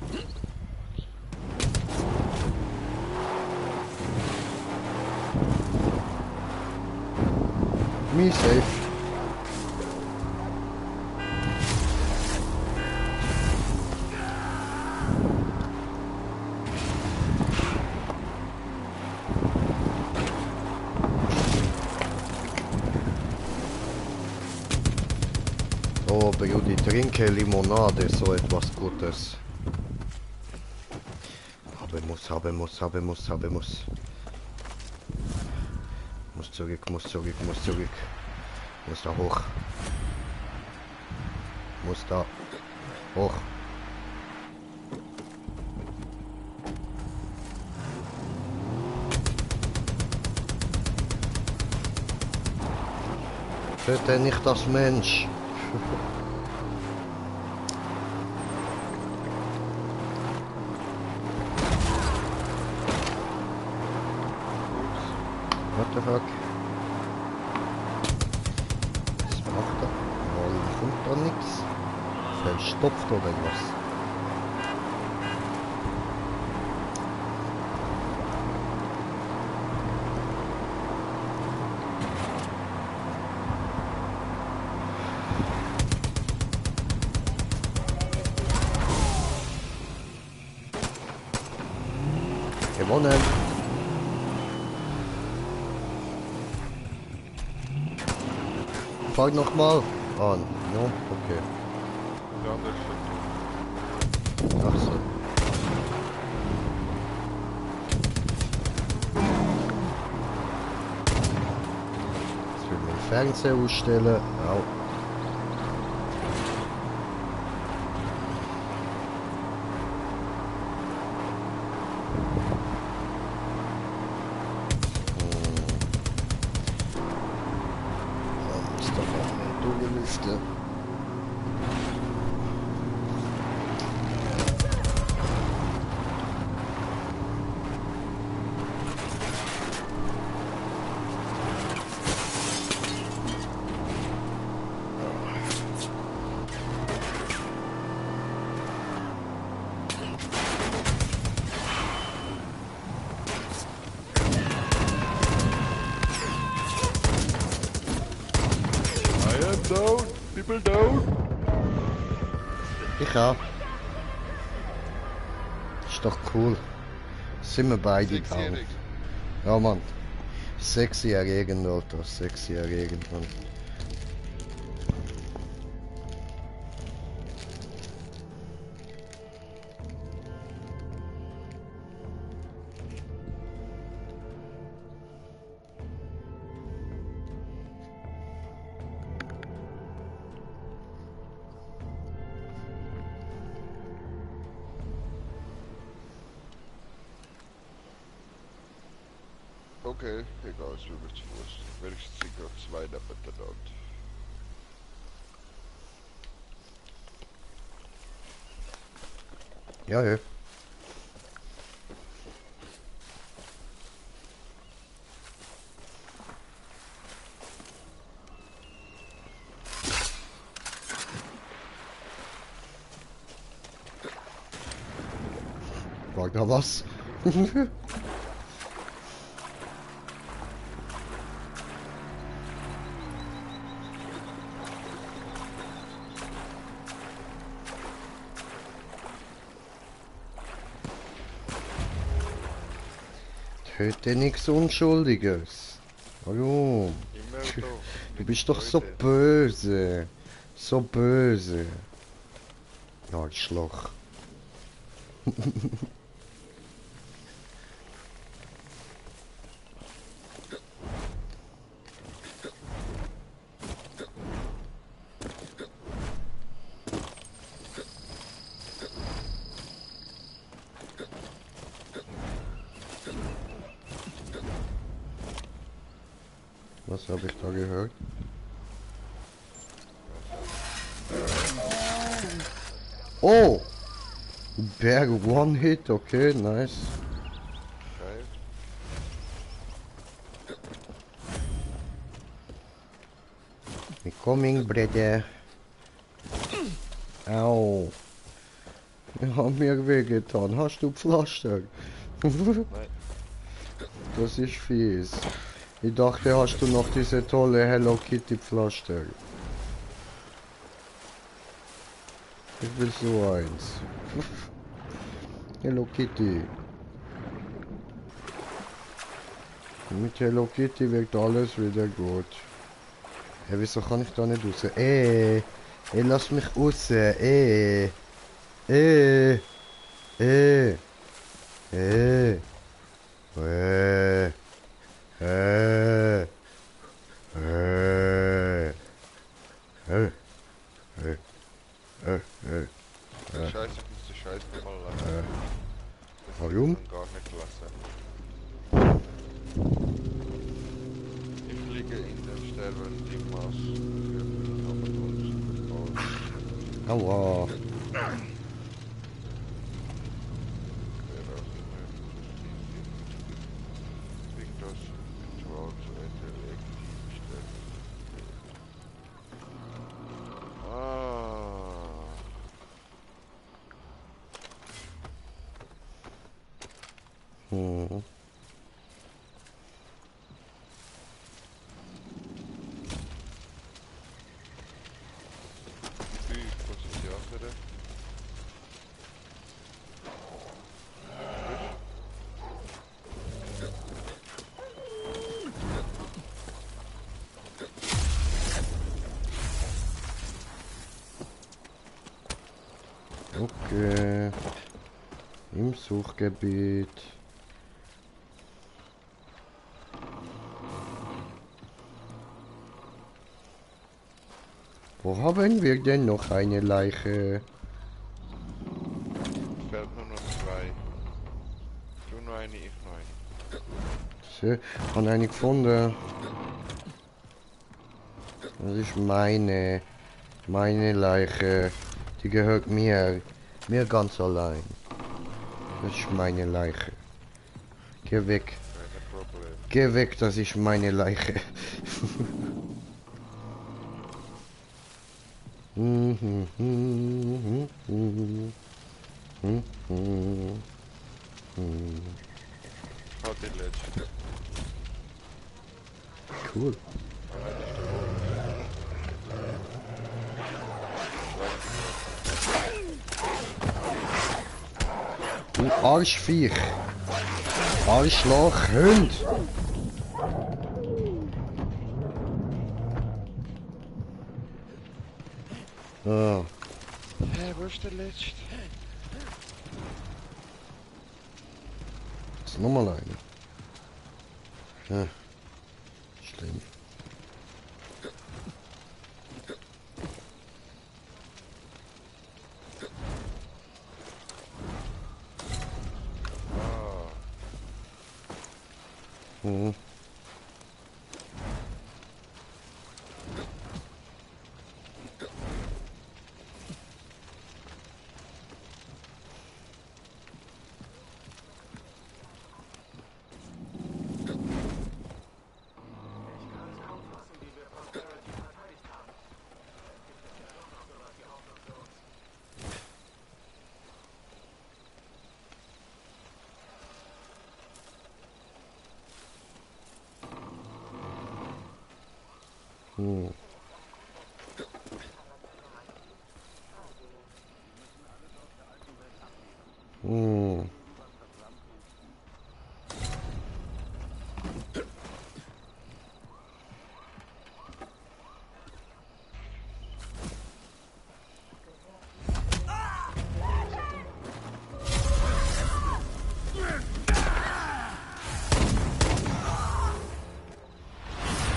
Me safe. Oh, Brudi, trinke Limonade, so etwas Gutes. Haben muss. Muss zurück. Muss da hoch. Muss da hoch. Töte nicht das Mensch. What the fuck? Was macht er? Warum kommt da nichts? Verstopft oder was? Gewonnen! Fang nochmal an. Ja, okay. Der andere ist schon tot. Ach so. Jetzt will ich den Fernseher ausstellen. Au. Lüfte. Down, people down. Ich auch. Ist doch cool. Sind wir beide down. Sechsjährig. Ja, Mann. Sexy erregend, Alter. Sexy erregend, Mann. Okay, egal, es wird mir zu Fuß. Wenigstens sind noch zwei nebeneinander. Ja, ja. War da was? Töte nichts Unschuldiges. Warum? Immer so. Du bist doch so böse. So böse. Arschloch. Was habe ich da gehört? Oh! Berg One Hit, okay, nice. Geil. We coming, brother. Au. Wir haben mir wehgetan. Hast du Pflaster? Nein. Das ist fies. Ich dachte, hast du noch diese tolle Hello Kitty Pflaster? Ich will so eins. Hello Kitty. Mit Hello Kitty wirkt alles wieder gut. Hey, wieso kann ich da nicht raus? Lass mich raus. Äh. Äh. Scheiße, ich muss die Scheiße nochmal lassen. Das Warum? kann gar nicht lassen. Ich liege in dem sterbenden Maß für uns. Aua. Hm. Okay. Im Suchgebiet. Wo haben wir denn noch eine Leiche? Fällt nur noch zwei. Du nur eine, ich nur eine. So, habe eine gefunden. Das ist meine Leiche. Die gehört mir. Mir ganz allein. Das ist meine Leiche. Geh weg. Keine Problem. Geh weg, das ist meine Leiche. Hat die letzte. Cool. Du Arschviech. Arschloch, Hund. Ah. Hä, wo ist der letzte? Ist nochmal eine. Ja. Schlimm. Hm. Hm. Hm.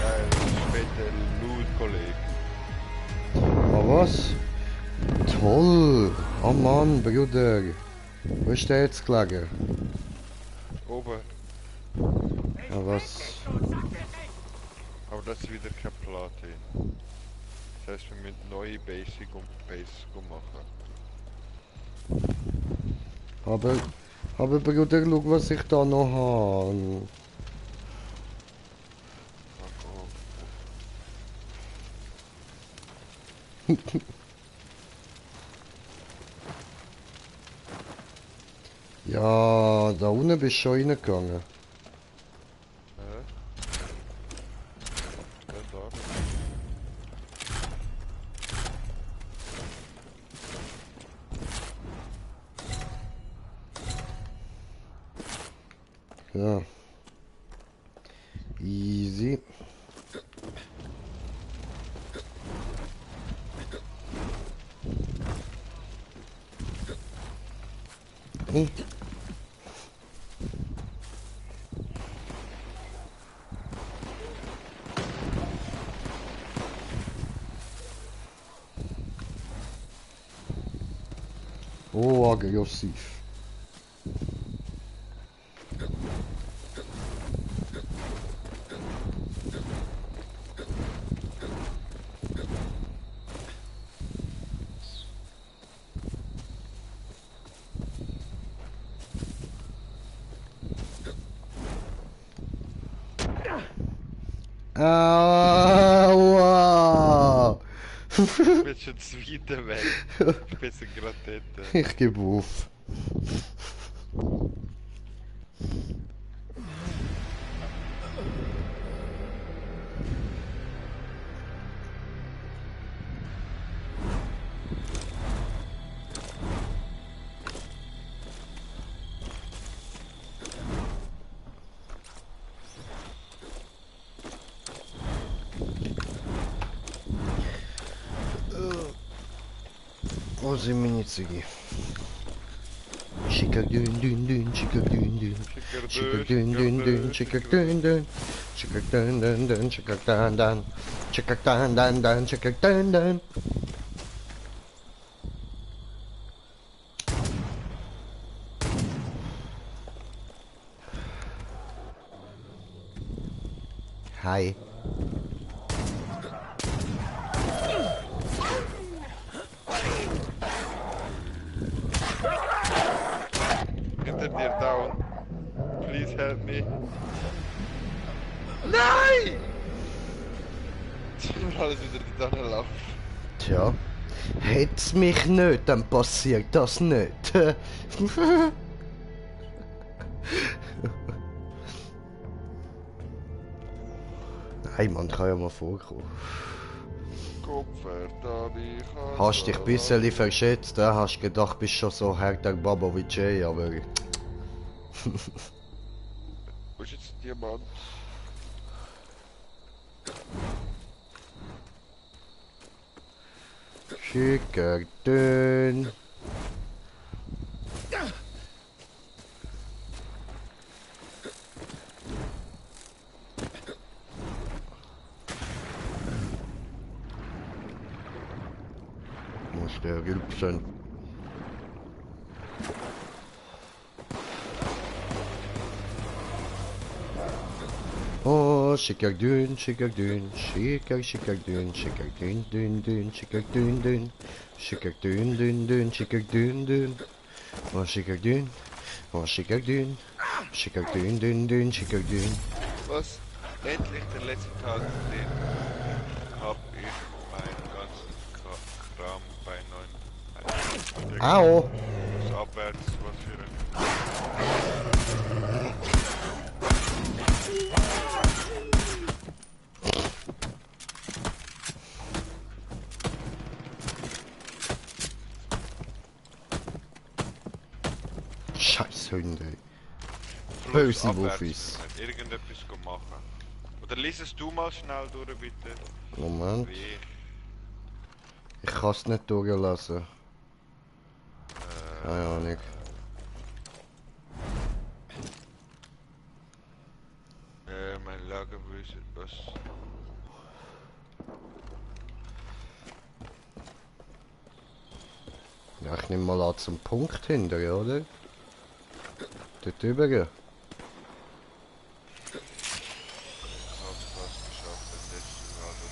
Geil, später Loot-Kolleg. Ah, was? Toll! Oh Mann, Bruder! Wo ist der jetzt gelegen? Oben. Ah, was? Aber das ist wieder kein Platin. Das heißt, wir müssen neue Basic und Basic machen. Aber Bruder, schau, was ich da noch habe. Fuck off. Ja, da unten bist du schon reingegangen. Hä? Ja, da. Ja. Easy. Hm. Oh, aggressiv. Aua! Ich bin schon zu weit weg. Ich bin so gerade dort. Ich gebe auf. Wo sind meine Züge? Schicker dün dün dün, schicker dün dün. Schicker dün dün dün, schicker dün dün. Schicker dün dün dün, schicker dün dün. Schicker dün dün dün, schicker dün dün. Hi. Hinter dir down. Please help me. Nein! Alles wieder zusammenlaufen. Tja, hätt's mich nicht, dann passiert das nicht. Nein, man kann ja mal vorkommen. Hast dich ein bisschen verschätzt, hast gedacht, bist schon so härter Baba wie Jay, aber... Wo ist jetzt der Mann? Schicker dünn. Muss der rülpsen. schicker dünn, schicker dünn, schicker dünn, schicker dünn, dünn, dünn, schicker dünn, dünn, schicker dünn, dünn, dünn, schicker dünn, dünn, oh schicker dünn, oh schicker dünn, schicker dünn, dünn, dünn, schicker dünn. Was? Endlich der letzte Tag, den hab ich meinen ganzen Kram bei 9. Au! Das abwärts, was für ein... Scheiß Hunde. Böse Abwärts Wuffis. müssen wir irgendetwas machen. Oder lies es du mal schnell durch, bitte. Moment. Wie? Ich kann es nicht durchlassen. Keine Ahnung. Mein Lagerwürste, was? Ja, ich nehme mal an zum Punkt hinter, oder? Dort drüber. Ich hab's fast geschafft, den letzten Lager.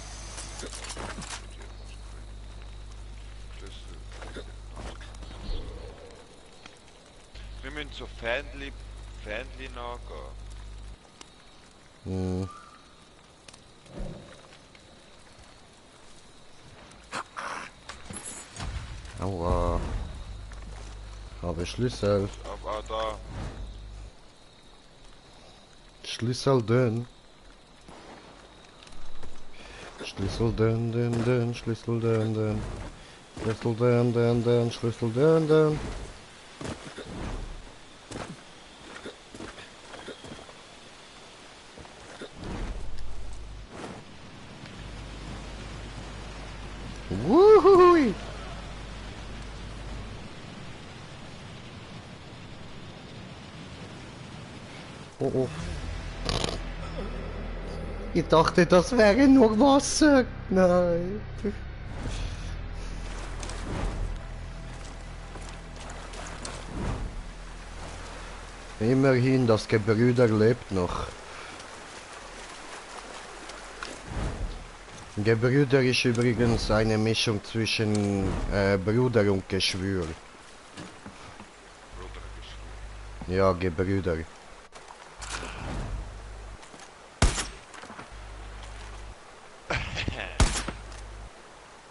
Wir müssen so Fähnli nachgehen. Hm. Aua. Habe Schlüssel. Aber da, Schlüssel dünn. Schlüssel dünn, dünn, dünn, Schlüssel dünn, dünn. Schlüssel dünn, dünn, dünn, Schlüssel dünn, dünn. Wuhui! Oh oh. Ich dachte, das wäre nur Wasser. Nein. Immerhin, das Gebrüder lebt noch. Gebrüder ist übrigens eine Mischung zwischen Bruder und Geschwür. Bruder geschrieben. Ja, Gebrüder.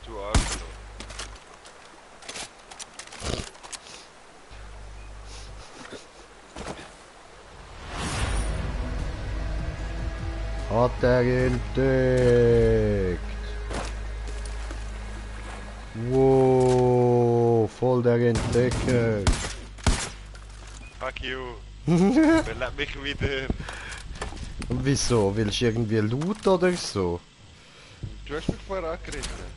Du Arschloch. Hat er entdeckt. Wow, voll der Entdecker. Fuck you. Verlass mich wieder. Und wieso? Willst du irgendwie Loot oder so? Du hast mich vorher angerissen.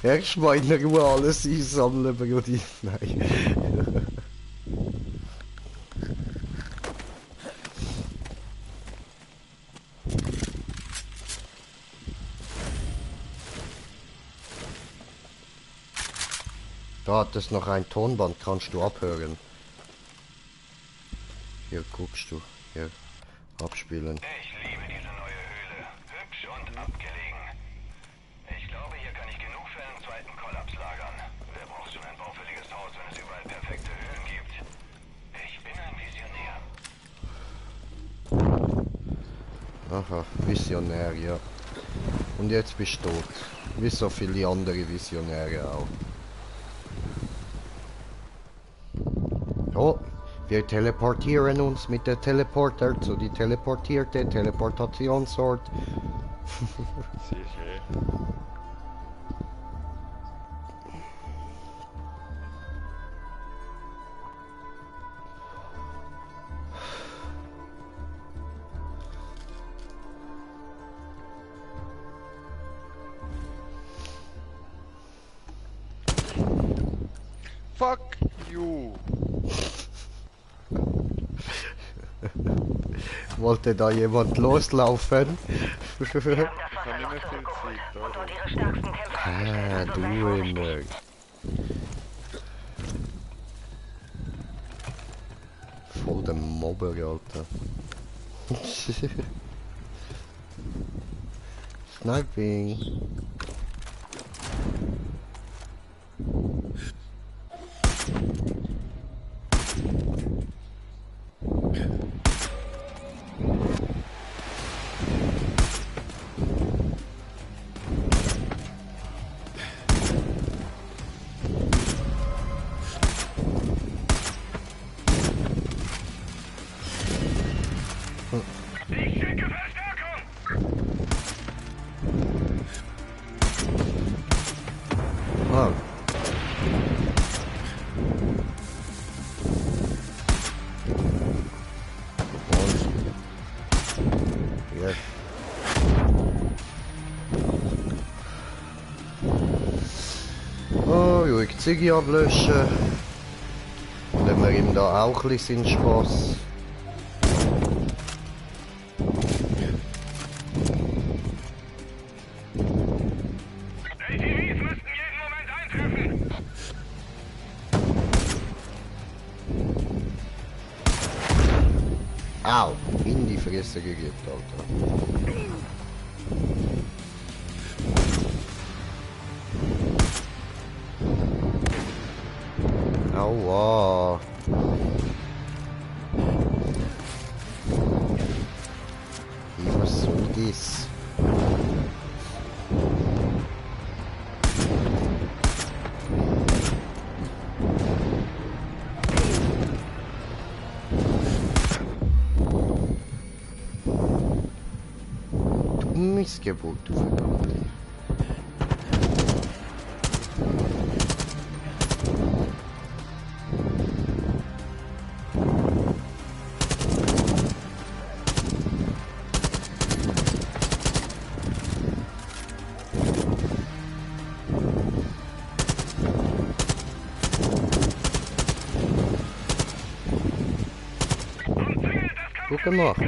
Erst mal in Ruhe alles einsammeln, Brudi. Nein. Da hat es noch ein Tonband, kannst du abhören. Hier guckst du. Hier. Abspielen. Ich liebe diese neue Höhle. Hübsch und abgelegen. Ich glaube, hier kann ich genug für einen zweiten Kollaps lagern. Wer braucht schon ein baufälliges Haus, wenn es überall perfekte Höhlen gibt? Ich bin ein Visionär. Aha, Visionär, ja. Und jetzt bist du tot. Wie so viele andere Visionäre auch. Oh, wir teleportieren uns mit der Teleporter zu die teleportierte Teleportationsort. Sehr schön. Fuck you. Wollte da jemand loslaufen? Wir haben das Ich Wasser kann nicht noch mehr viel zurückgeholt Zeit, und oder? dort ihre stärksten Kämpfer Ah, versteckt, du so sehr immer. Voll der Mobber, Alter. Sniping. Ich schicke Verstärkung! Ah. Und jetzt. Oh, ruhig Ziggy ablöschen. Lassen wir ihm da auch ein bisschen Spaß. ATVs müssten jeden Moment eintreffen! Au! In die Fresse gegeben, Alter. Aua! Hey, was soll das? Du Missgeburt, du Verdammte. Gut gemacht.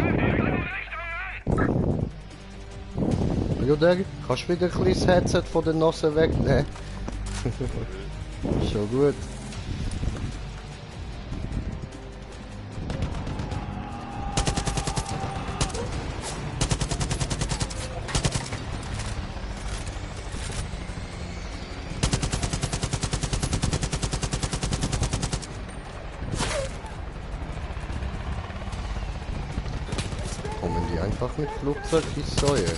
Bruder, kannst du wieder ein bisschen das Headset von der Nase wegnehmen? Schon gut. Kommen die einfach mit Flugzeug ins Säue?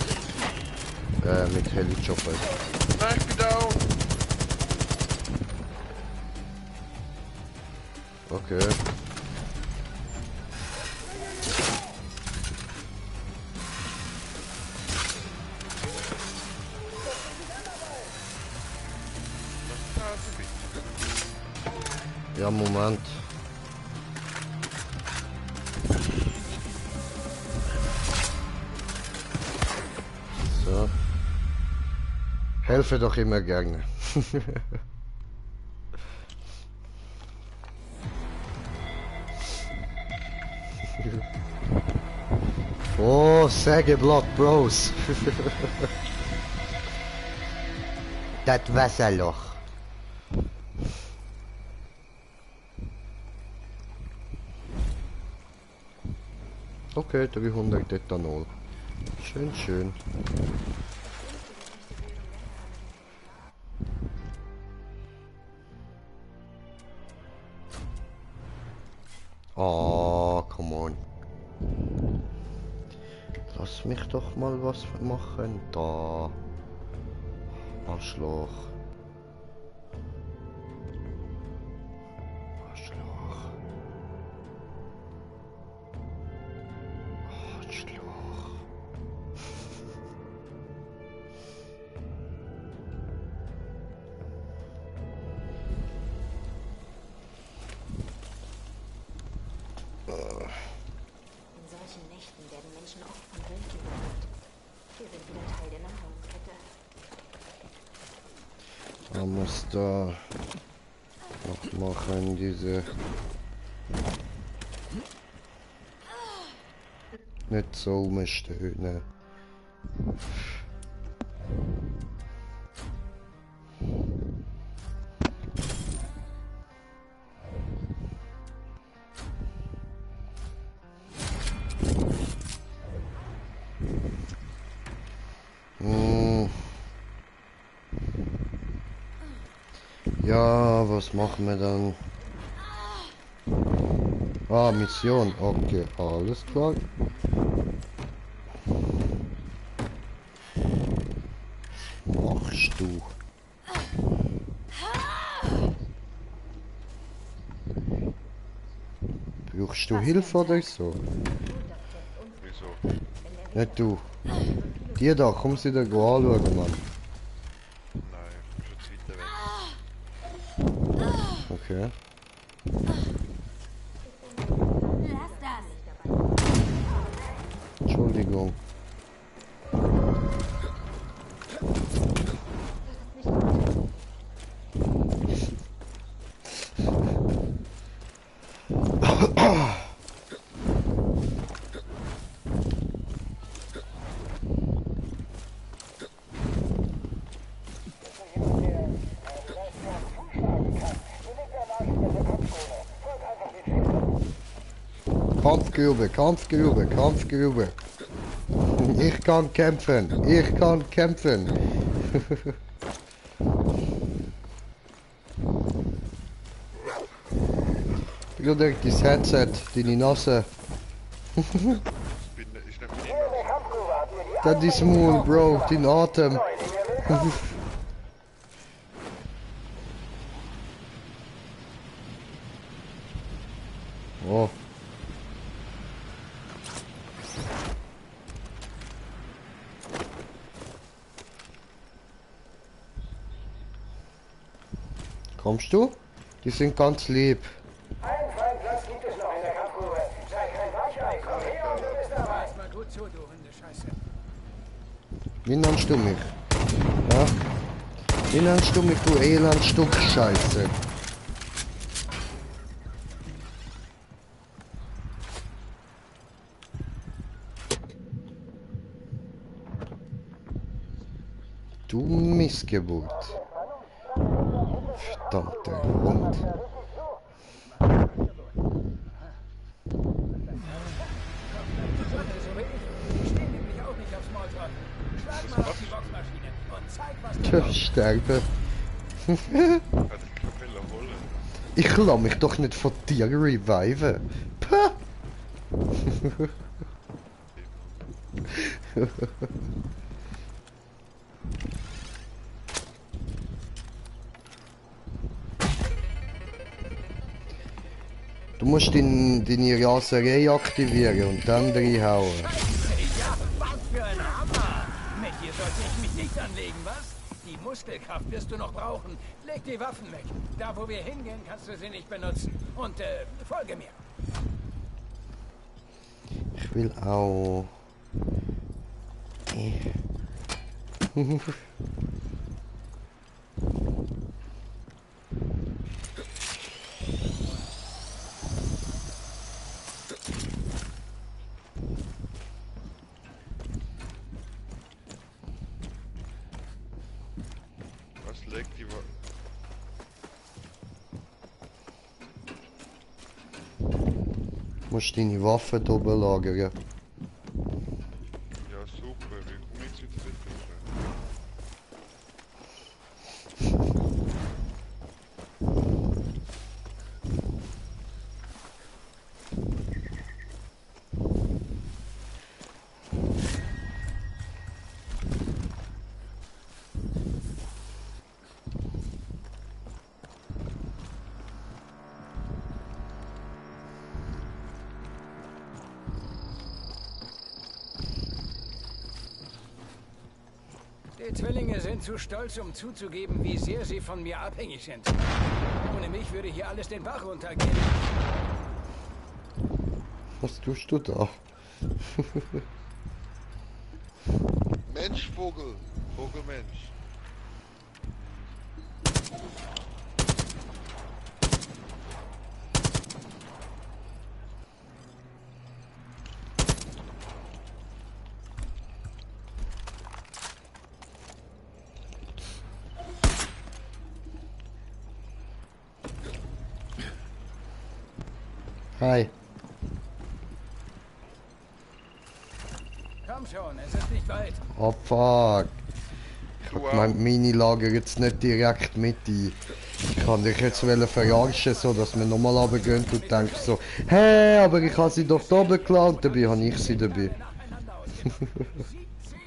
Mit Helichopper. Knife me down! Okay. Ja, Moment. So. Helfe doch immer gerne. Oh, Sägeblatt Bros. Das Wasserloch. Okay, 300 Ethanol. Schön, schön. Oh, come on. Lass mich doch mal was machen. Da. Arschloch. Arschloch. Arschloch. In solchen Nächten werden Menschen oft von Wölfen berührt. Wir sind wieder Teil der Nahrungskette. Man muss da noch machen, diese nicht so umstöhnen. Ja, was machen wir dann? Ah, Mission. Okay, alles klar. Machst du? Brauchst du Hilfe oder so? Wieso? Nicht du. Die da, komm sie da anschauen, Mann. Nein, ich bin schon zu weit weg. Okay. Lass das! Entschuldigung. Kampfgrube, Kampfgrube, Kampfgrube. Ich kann kämpfen, ich kann kämpfen. Bruder, dein Headset, deine Nase. Ich nehme Das ist Moon, Bro, dein Atem. Oh. Kommst du? Die sind ganz lieb. Einen freien Platz gibt es noch in der Kampfgrube. Sei kein Weichei, komm her und du bist dabei. Pass mal gut zu, du Hundescheiße. Wie nennst du mich? Ja? Wie nennst du mich, du Elendstück Scheiße? Du Missgeburt. Verdammter Hund. Stehen nämlich auch nicht auf Smalltalk. Schlag mal auf die Boxmaschine und zeig, was du Tja, sterbe. Hat die Kapelle holen. Ich lass mich doch nicht von dir reviven. Pah! Du musst deine Raserei aktivieren und dann reinhauen. Ja, was für ein Hammer! Mit dir sollte ich mich nicht anlegen, was? Die Muskelkraft wirst du noch brauchen. Leg die Waffen weg. Da, wo wir hingehen, kannst du sie nicht benutzen. Und, folge mir. Ich will auch... Was legt die Wa Du musst deine Waffe da oben lagern. Ja, super, wie komme ich jetzt wieder durch? Die Zwillinge sind zu stolz, um zuzugeben, wie sehr sie von mir abhängig sind. Ohne mich würde hier alles den Bach runtergehen. Was tust du da? Mensch, Vogel! Vogelmensch! Hi. Komm schon, es ist nicht weit. Oh fuck. Ich hab Wow. gemeint, meine Lager jetzt nicht direkt mit ein. Ich kann dich jetzt verarschen, so dass wir nochmal runtergehen und denkst so, hey, aber ich habe sie doch da beklaut, dabei habe ich sie dabei.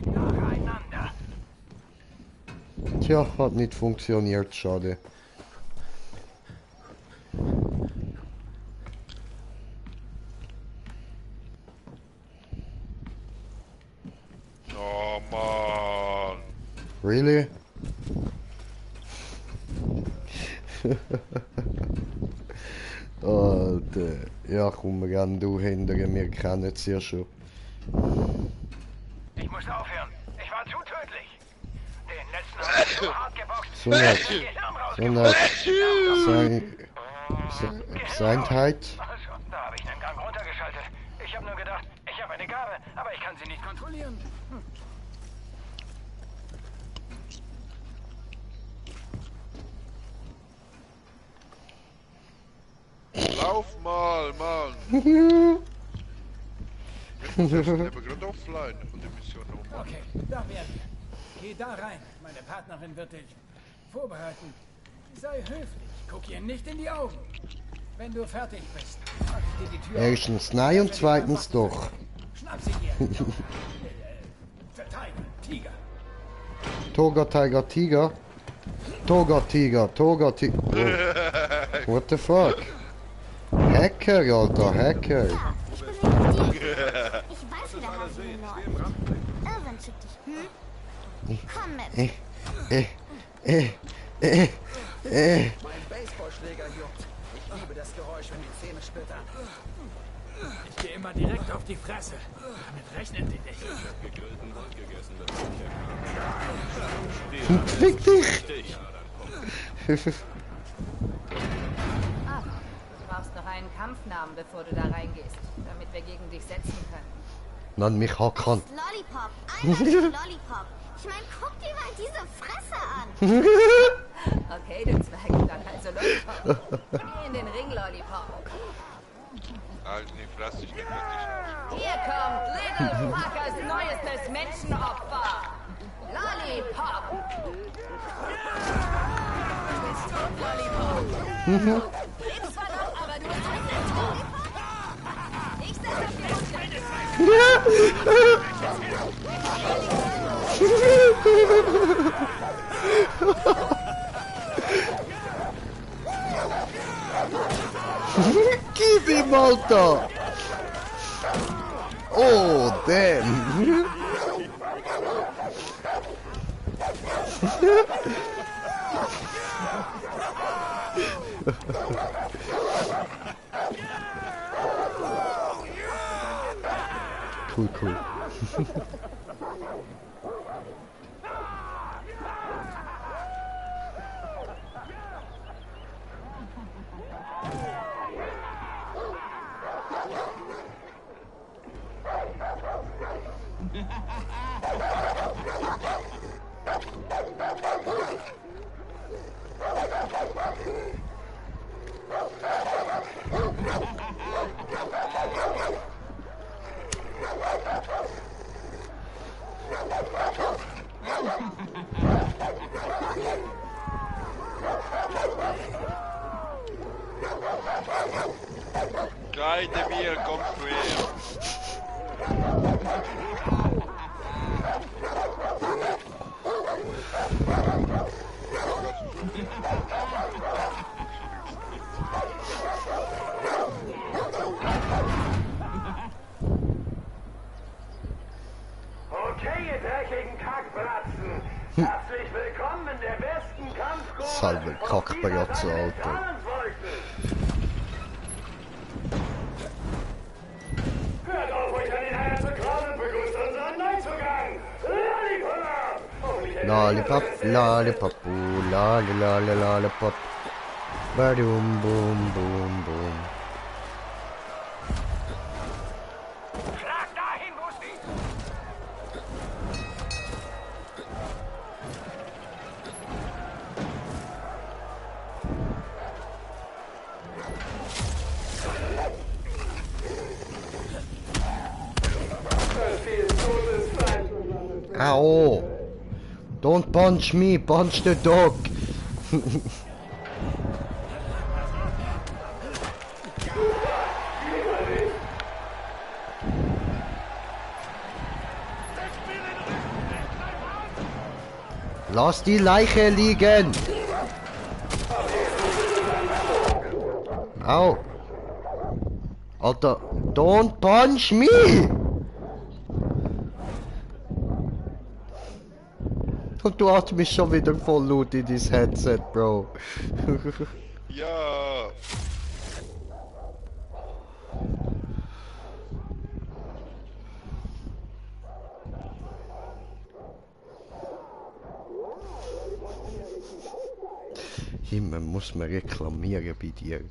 Nacheinander. Tja, hat nicht funktioniert, schade. Oh Mann. Really? Alter. Ja, komm, renn du hinterher, wir kennen es ja schon. Ich muss aufhören. Ich war zu tödlich. Den letzten habe ich so hart geboxt. So nett. Gehirn So rausgebrochen. nett. Seintheit. Also, da habe ich einen Gang runtergeschaltet. Ich habe nur gedacht, ich habe eine Gabe, aber ich kann sie nicht kontrollieren. Lauf mal, Mann. Ich bin gerade offline und die Mission noch. Okay, da werden wir. Geh da rein. Meine Partnerin wird dich vorbereiten. Sei höflich. Guck ihr nicht in die Augen. Wenn du fertig bist, mach ich dir die Tür auf. Erstens nein und zweitens doch. Schnapp sie dir. Verteidiger, Tiger. Toga, Tiger, Tiger. Toga, Tiger, Toga, Tiger. Oh. What the fuck? Hacker, Alter, Hacker. Ja, ich bin wieder dir. Ich weiß, wie der Hase im Norden. Irwin schickt dich. Komm mit. Mein Baseballschläger juckt. Ich liebe das Geräusch, wenn die Zähne splittern. Ich gehe immer direkt auf die Fresse. Damit rechnen sie nicht. Fick dich! Ah, du brauchst noch einen Kampfnamen, bevor du da reingehst, damit wir gegen dich setzen können. Nein, mich hacken. Lollipop. Eindeutig Lollipop. Ich meine, guck dir mal diese Fresse an. Okay, du Zwerg, dann also Lollipop. Geh in den Ring, Lollipop. Alter, die Fresse, ich bin fertig. Hier kommt Little Fuckers neuestes Menschenopfer. Lollipop. Du bist tot, Lollipop. Du lebst zwar noch, aber du bist tot. Ich setze auf die Gib ihm, Alter! Oh, damn! Cool, cool. Geide mir, kommst du her? Okay, ihr dreckigen Kackbratzen. Herzlich willkommen in der besten Kampfgruppe. Salve, Kackbratze, Alter. Hört auf, euch an den Eier zu klauen und begrüßt unseren Neuzugang. Lollipop! Lollipop, lollipop, lollipop. Badum, boom, boom, boom. Schlag dahin, Busti! Ow! Don't punch me, punch the dog! Lass die Leiche liegen! Au! Alter, don't punch me! Und du hast mich schon wieder voll laut in dein Headset, Bro. Ja. Himmel, muss man reklamieren bei dir.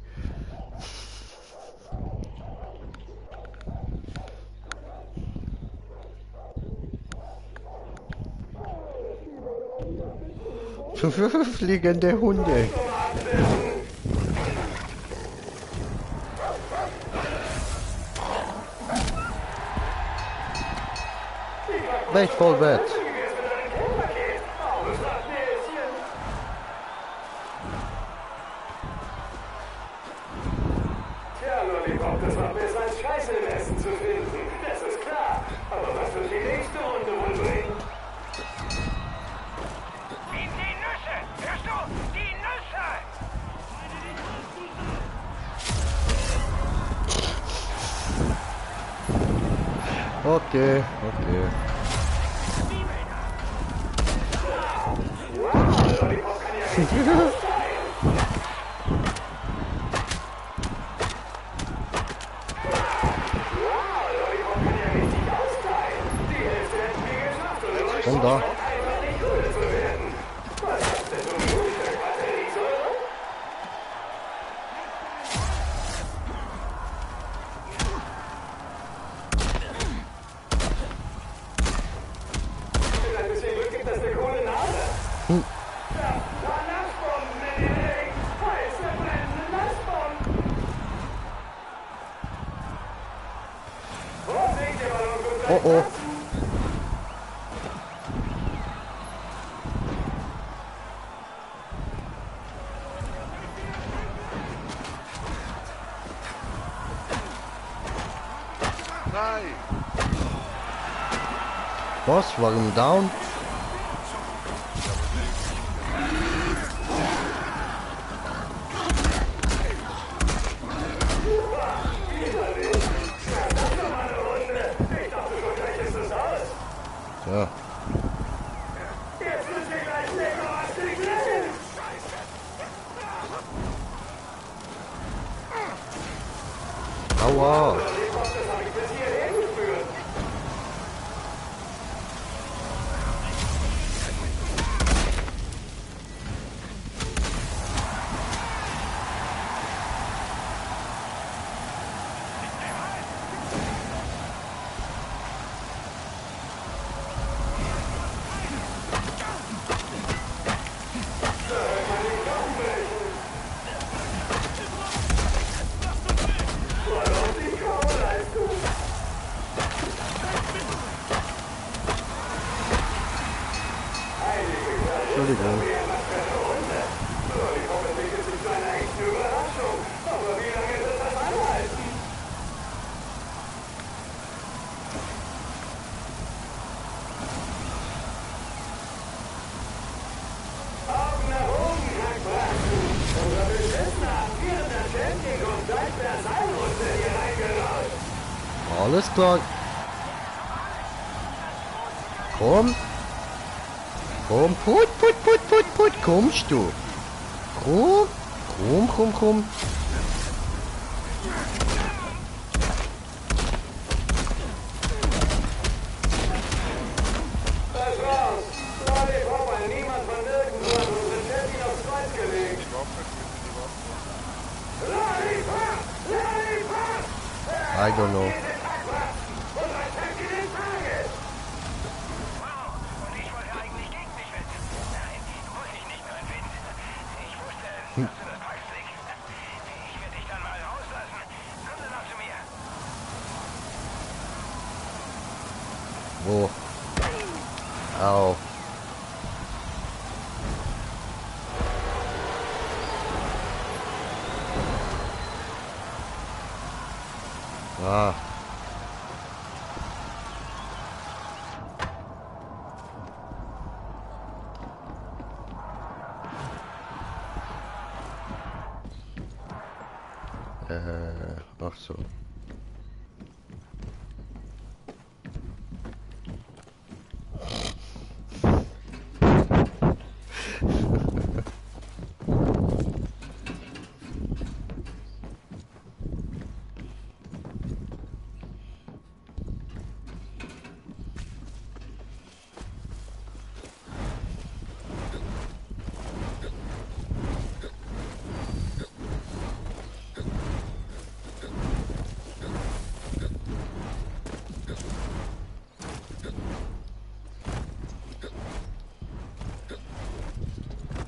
Fliegende Hunde. Weg vorwärts. Tja, Lollipop, das war besser als Scheiße im Essen zu finden. Das ist klar. Aber was wird die nächste Runde wohl bringen? Die Nüsse! Hörst du? Die Nüsse! Okay, okay. Lollipop kann ja richtig austeilen. Lollipop kann ja richtig austeilen. Die Hälfte hätten wir geschafft und immer Komm da. einfach nicht müde zu werden. Was hast denn du für Batteriesäure? Mit ein bisschen Glück gibt das eine coole Nase. Ja, Nassbomben, Medic! Heiße, brennende Nassbomben! Vorsicht, der Ballon kommt gleich Oh oh. platzen. Nein. Was? Warum down? Ja. Jetzt müssen wir gleich lecker was grillen. Aua. Lollipop, das habe ich bis hierhin geführt. Entschuldigung. Lollipop entwickelt sich zu einer echten Überraschung. Aber wie lange wird das anhalten? Augen nach oben, Hack Braten. Unser beschissener, amtierender Champion kommt gleich per Seilrunde hier reingerauscht. Alles klar. Komm. Komm, put, kommst du? Komm. Was raus? Lollipop, weil niemand von nirgendwo hat unseren Champion aufs Kreuz gelegt. Die Waffe, die Waffe. Lollipop! Lollipop! I don't know. Unser Champion des Tages! Wow, und ich wollte eigentlich gegen dich wetten. Nein, muss ich nicht mehr wetten. Ich wusste, dass du das packst, Nick. Ich werde dich dann mal rauslassen. Komm dann noch zu mir. Wo? Au. Ah. Ach so.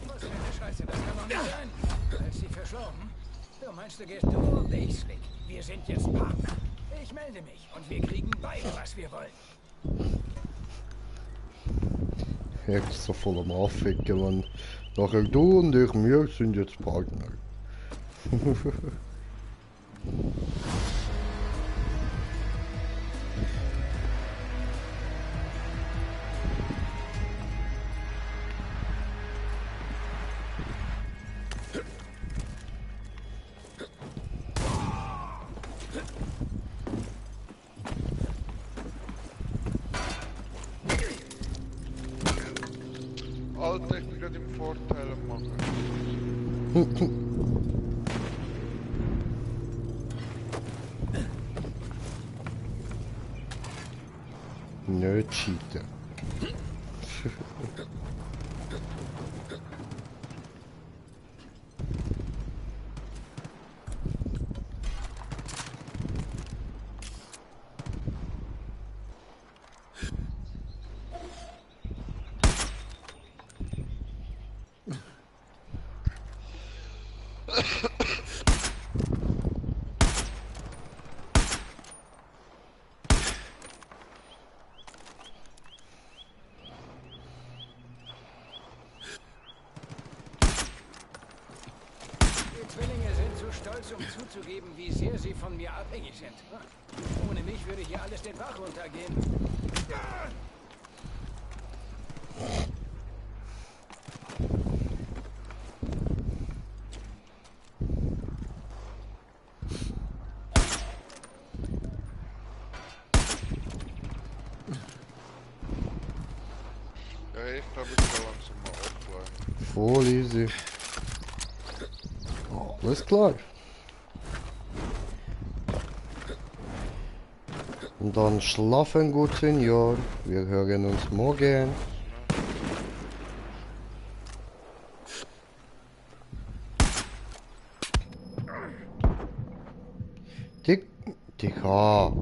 Was für eine Scheiße, das kann doch nicht sein. Da ist sie verschwunden. Du meinst, du gehst du und ich, Slick. Wir sind jetzt Partner. Ich melde mich und wir kriegen beide, was wir wollen. Extra voll am Anficken, man. Nachher du und ich, wir sind jetzt Partner. Alter, ich bin gerade im Vorteil am machen. Nicht cheaten. Die Zwillinge sind zu stolz, um zuzugeben, wie sehr sie von mir abhängig sind. Ohne mich würde hier alles den Bach runtergehen. Ja, ich glaube, ich kann langsam mal offline. Voll easy. Alles klar. Und dann schlafen gut, Senior. Wir hören uns morgen. Dicker.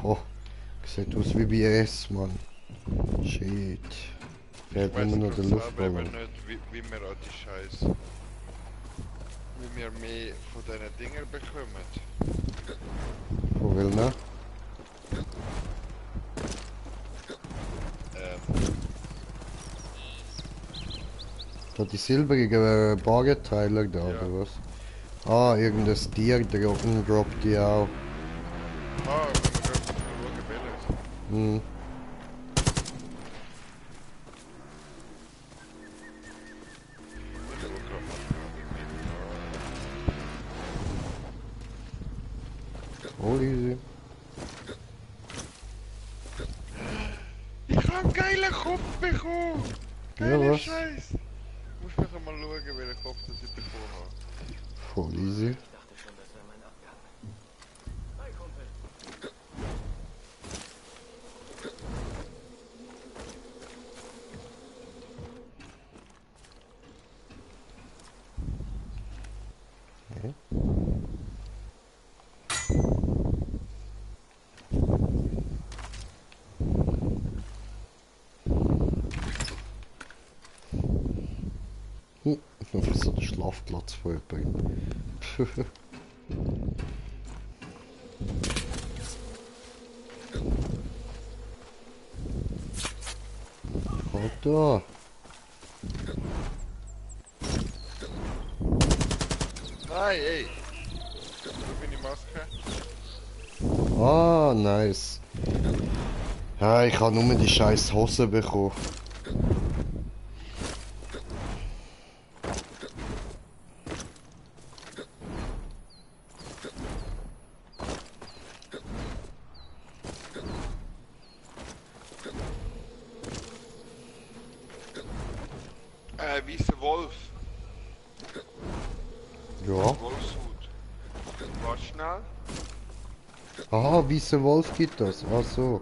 Oh, sieht aus wie BS, Mann. Shit. Fehlt mir nur noch der Luftballon. Luftballon. Nicht, wie wir an die Scheiße. Wie wir mehr von diesen Dinger bekommen. Wo will ne? Da die silbrigen Bargeteile da, Ja. oder was? Ah, irgendein Tier droppt die auch. Ah, wenn wir gerade schauen, welches. Hm. Ich schau grad mal. All easy. Ich hab einen geilen Kopf bekommen! Ja, Geiler was? Scheiß! Ich muss nachher mal schauen, welchen Kopf das ich bekommen habe. Voll easy. Ich dachte schon, das wäre mein Abgang. Hi, Kumpel. Einfach so der Schlafplatz von jemandem. Da. Nein, ey! Wo bin ich Maske? Ah, nice. Ja, ich habe nur die scheiß Hose bekommen. Weißer Wolf. Ja. Wolfshut. Warte schnell. Aha, weißer Wolf gibt das. Ach so.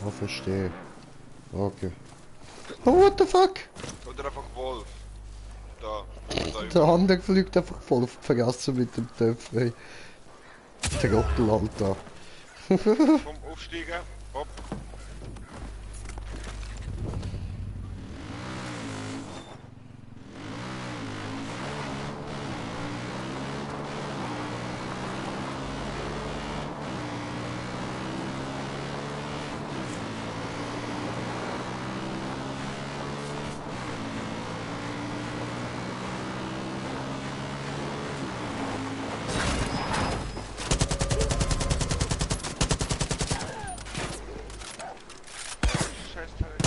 Ah, verstehe. Okay. Oh, what the fuck? Oder einfach Wolf. Da. Der andere fliegt einfach voll auf die Fresse mit dem Töpf, ey. Trottel, Alter. Vom Aufsteigen. Hopp. Scheiß Teil.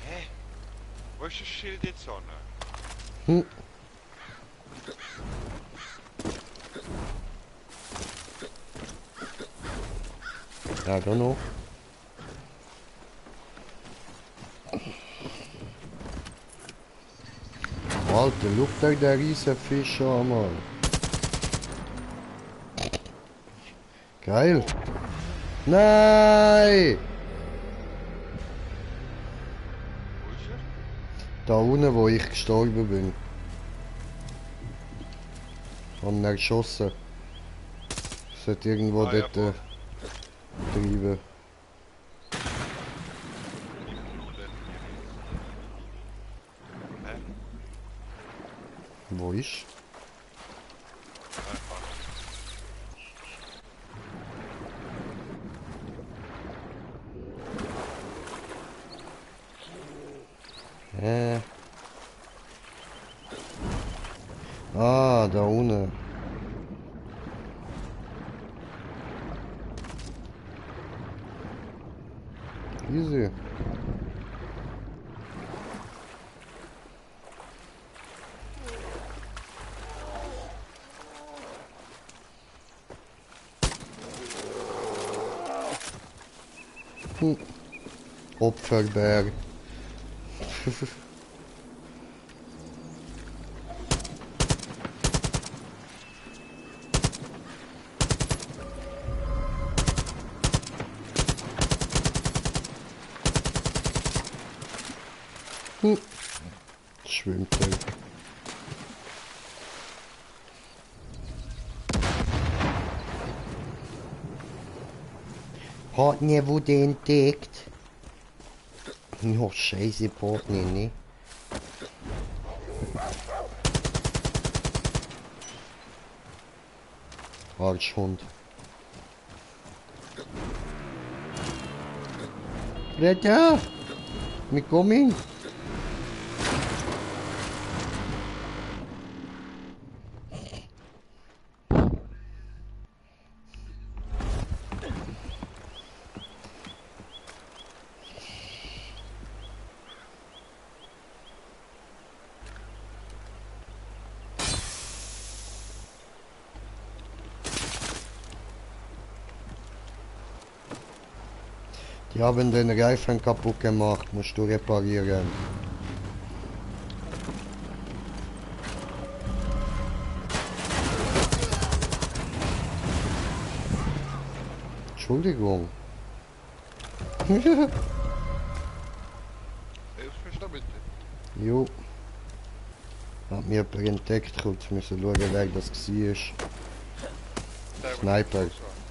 Hä? Wo ist das Schild jetzt an? Hm. I don't know. Alter, luft euch der riesen Fisch an, Mann. Geil. Nein! Wo ist er? Da unten, wo ich gestorben bin. Haben ihn geschossen. Sollte irgendwo Ah, ja, dort voll. treiben. Hä? Wo ist? Einfach. Ah, da unten. Easy. Opferberg. Schwimmt er. Partner wurde entdeckt. Ja, scheiße Partner, ne? Arschhund. Wer da? Wir kommen. Die haben den Reifen kaputt gemacht, musst du reparieren. Entschuldigung. Hilfst mir da bitte? Jo. Hat mir jemand entdeckt, kurz müssen schauen, wer das war. Der, Sniper. was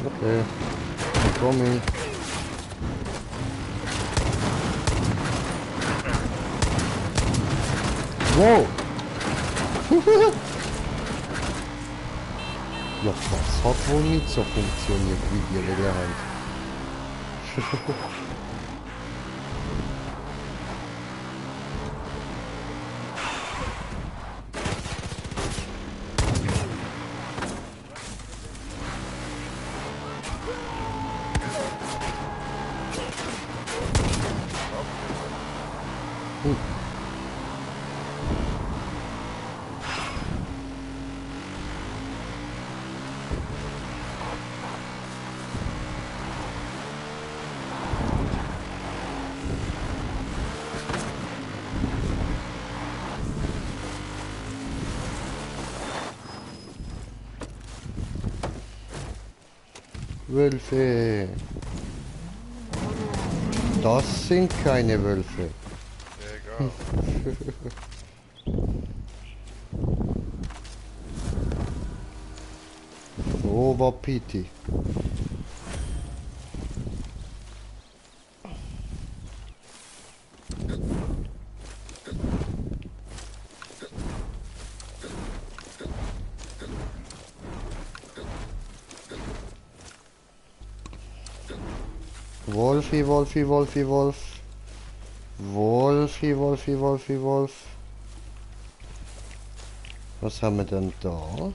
Okay. Coming. Wow! Ja, das hat wohl nicht so funktioniert, wie wir gelernt. Wölfe. Das sind keine Wölfe. Egal. Oh, war Pity. Wolfi, Wolfi, Wolfi, Wolf. Wolfi, Wolfi, Wolfi, Wolf. Was haben wir denn da?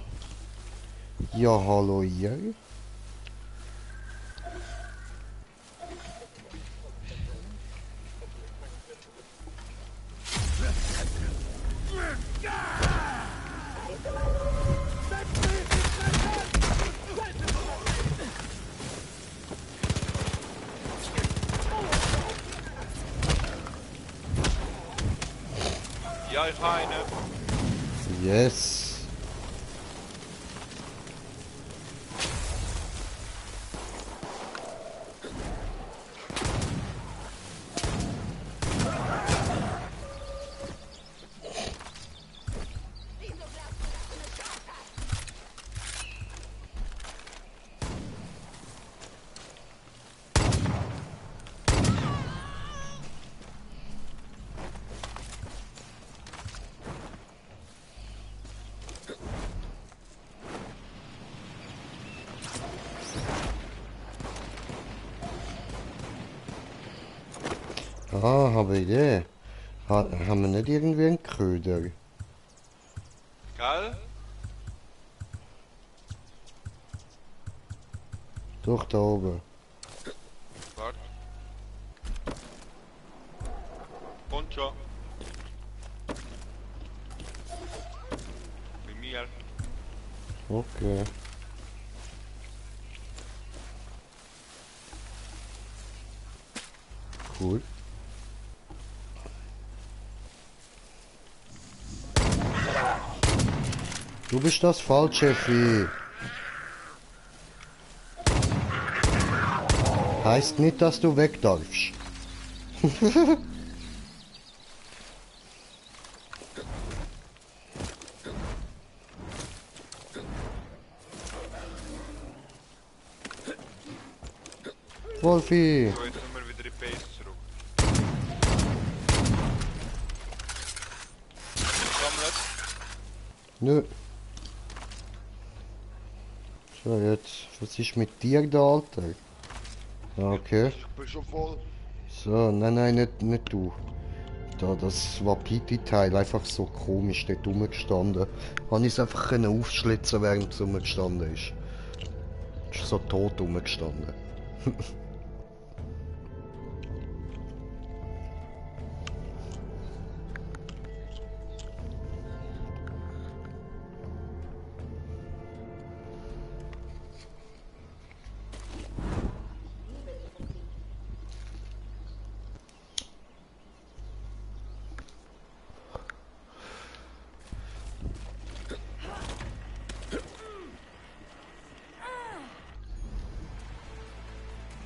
Ja, hallo ihr. Ja, ich habe eine. Yes. Ah, habe Idee. Haben wir nicht irgendwie einen Köder? Gell? Doch, da oben. Warte. Und schon. Bei mir. Okay. Cool. Du bist das falsche Vieh. Heißt nicht, dass du weg darfst. Wolfi. So, jetzt sind wir wieder in die Base zurück. Gesammelt. Nö. So, jetzt. Was ist mit dir da, Alter? Okay. Ich bin schon voll. So, nein, nicht du. Da, das Wapiti-Teil, einfach so komisch dort rumgestanden. Habe ich es einfach können aufschlitzen, während es rumgestanden ist. Ist so tot rumgestanden.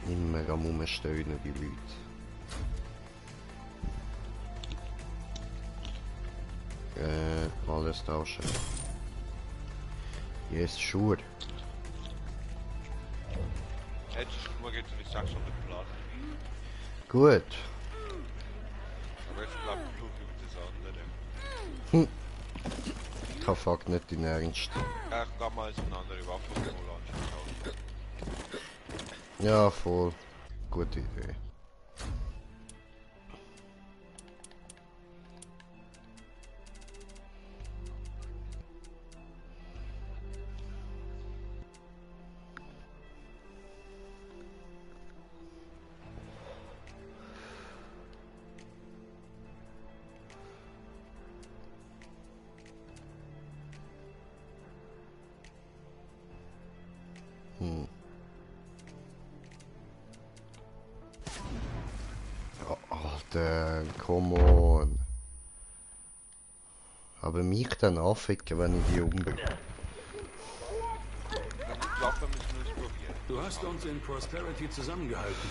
Immer am Rumstöhnen, die Leute. Alles tauschen. Yes, sure. Jetzt mal geht es um die 600 Platten. Gut. Aber jetzt bleibt Blut über das andere. Ich hab fuck nicht in Ernst. Ich kann mal so eine andere Waffe anschauen. Ja, voll. Gute Idee. Oh, Alter, come on. Aber mich dann anficken, wenn ich die umbringe. Die Waffe müssen wir probieren. Du hast uns in Prosperity zusammengehalten.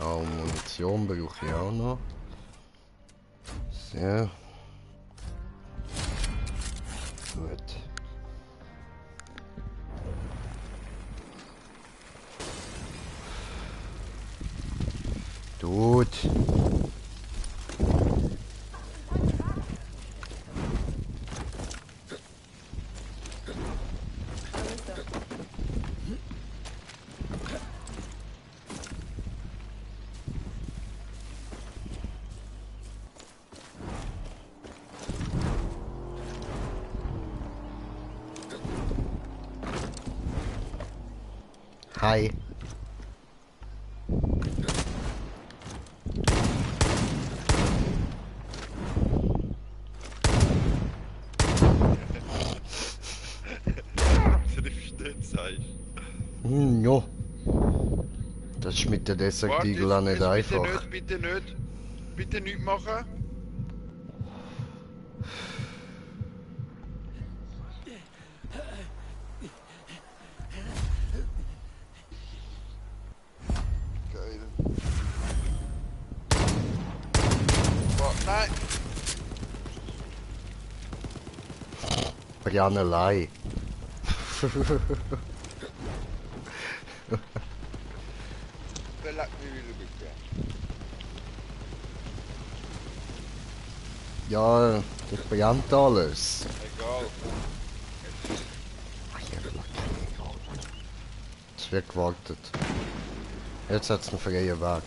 Oh, Munition brauche ich auch noch. Sehr. Gut. Gut. Hi. Trifft nicht, sag ich. Ja. Das ist mit der Desert-Eagle auch nicht einfach. Bitte nicht. Bitte nicht machen. Geil. Boah, nein. Brianelei. Belag mich wieder bitte. Ja, ich bejamt alles. Egal. Es wird gewartet. Jetzt hat es einen freien Weg.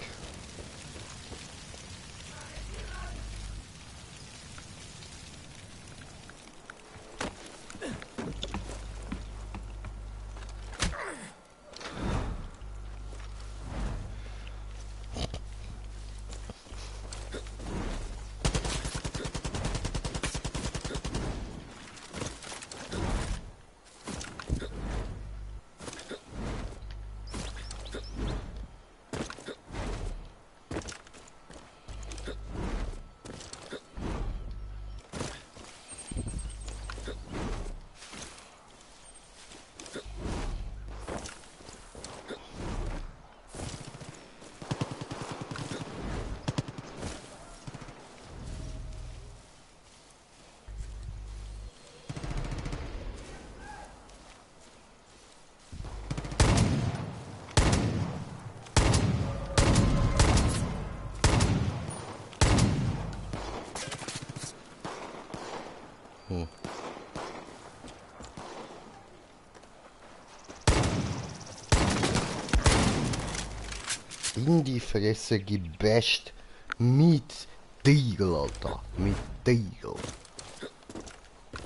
In die Fresse gebasht mit Tiegel, Alter. Mit Tiegel.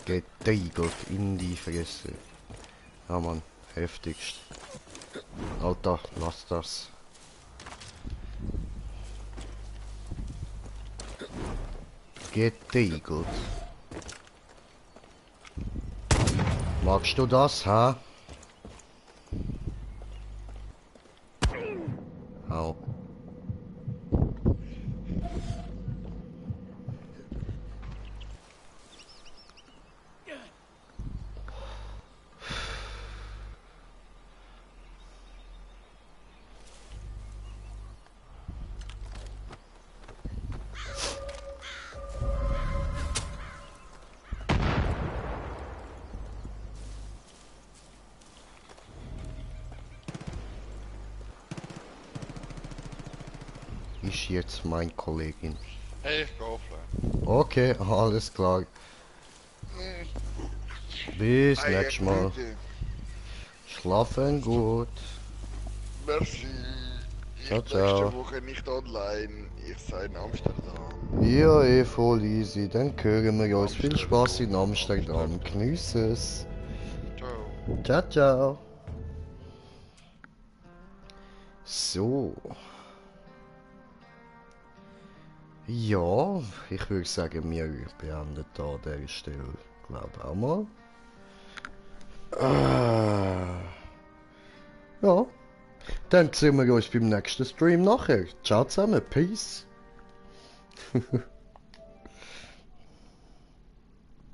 Getigelt in die Fresse. Ja, Mann, heftigst. Alter, lass das. Getigelt. Magst du das, ha? Au. Ist jetzt mein Kollegin. Hey, ich geh offline. Okay, alles klar. Bis nächstes Mal. Schlafen gut. Merci. Ciao, Ich ciao. nächste Woche nicht online. Ich sei in Amsterdam. Ja, voll easy. Dann hören wir uns. Viel Spaß in Amsterdam. Genieß es. Ciao. Ciao, ciao. So. Ja, ich würde sagen, wir beenden da an dieser Stelle, glaube auch mal. Ja, dann sehen wir uns beim nächsten Stream nachher. Ciao zusammen, peace.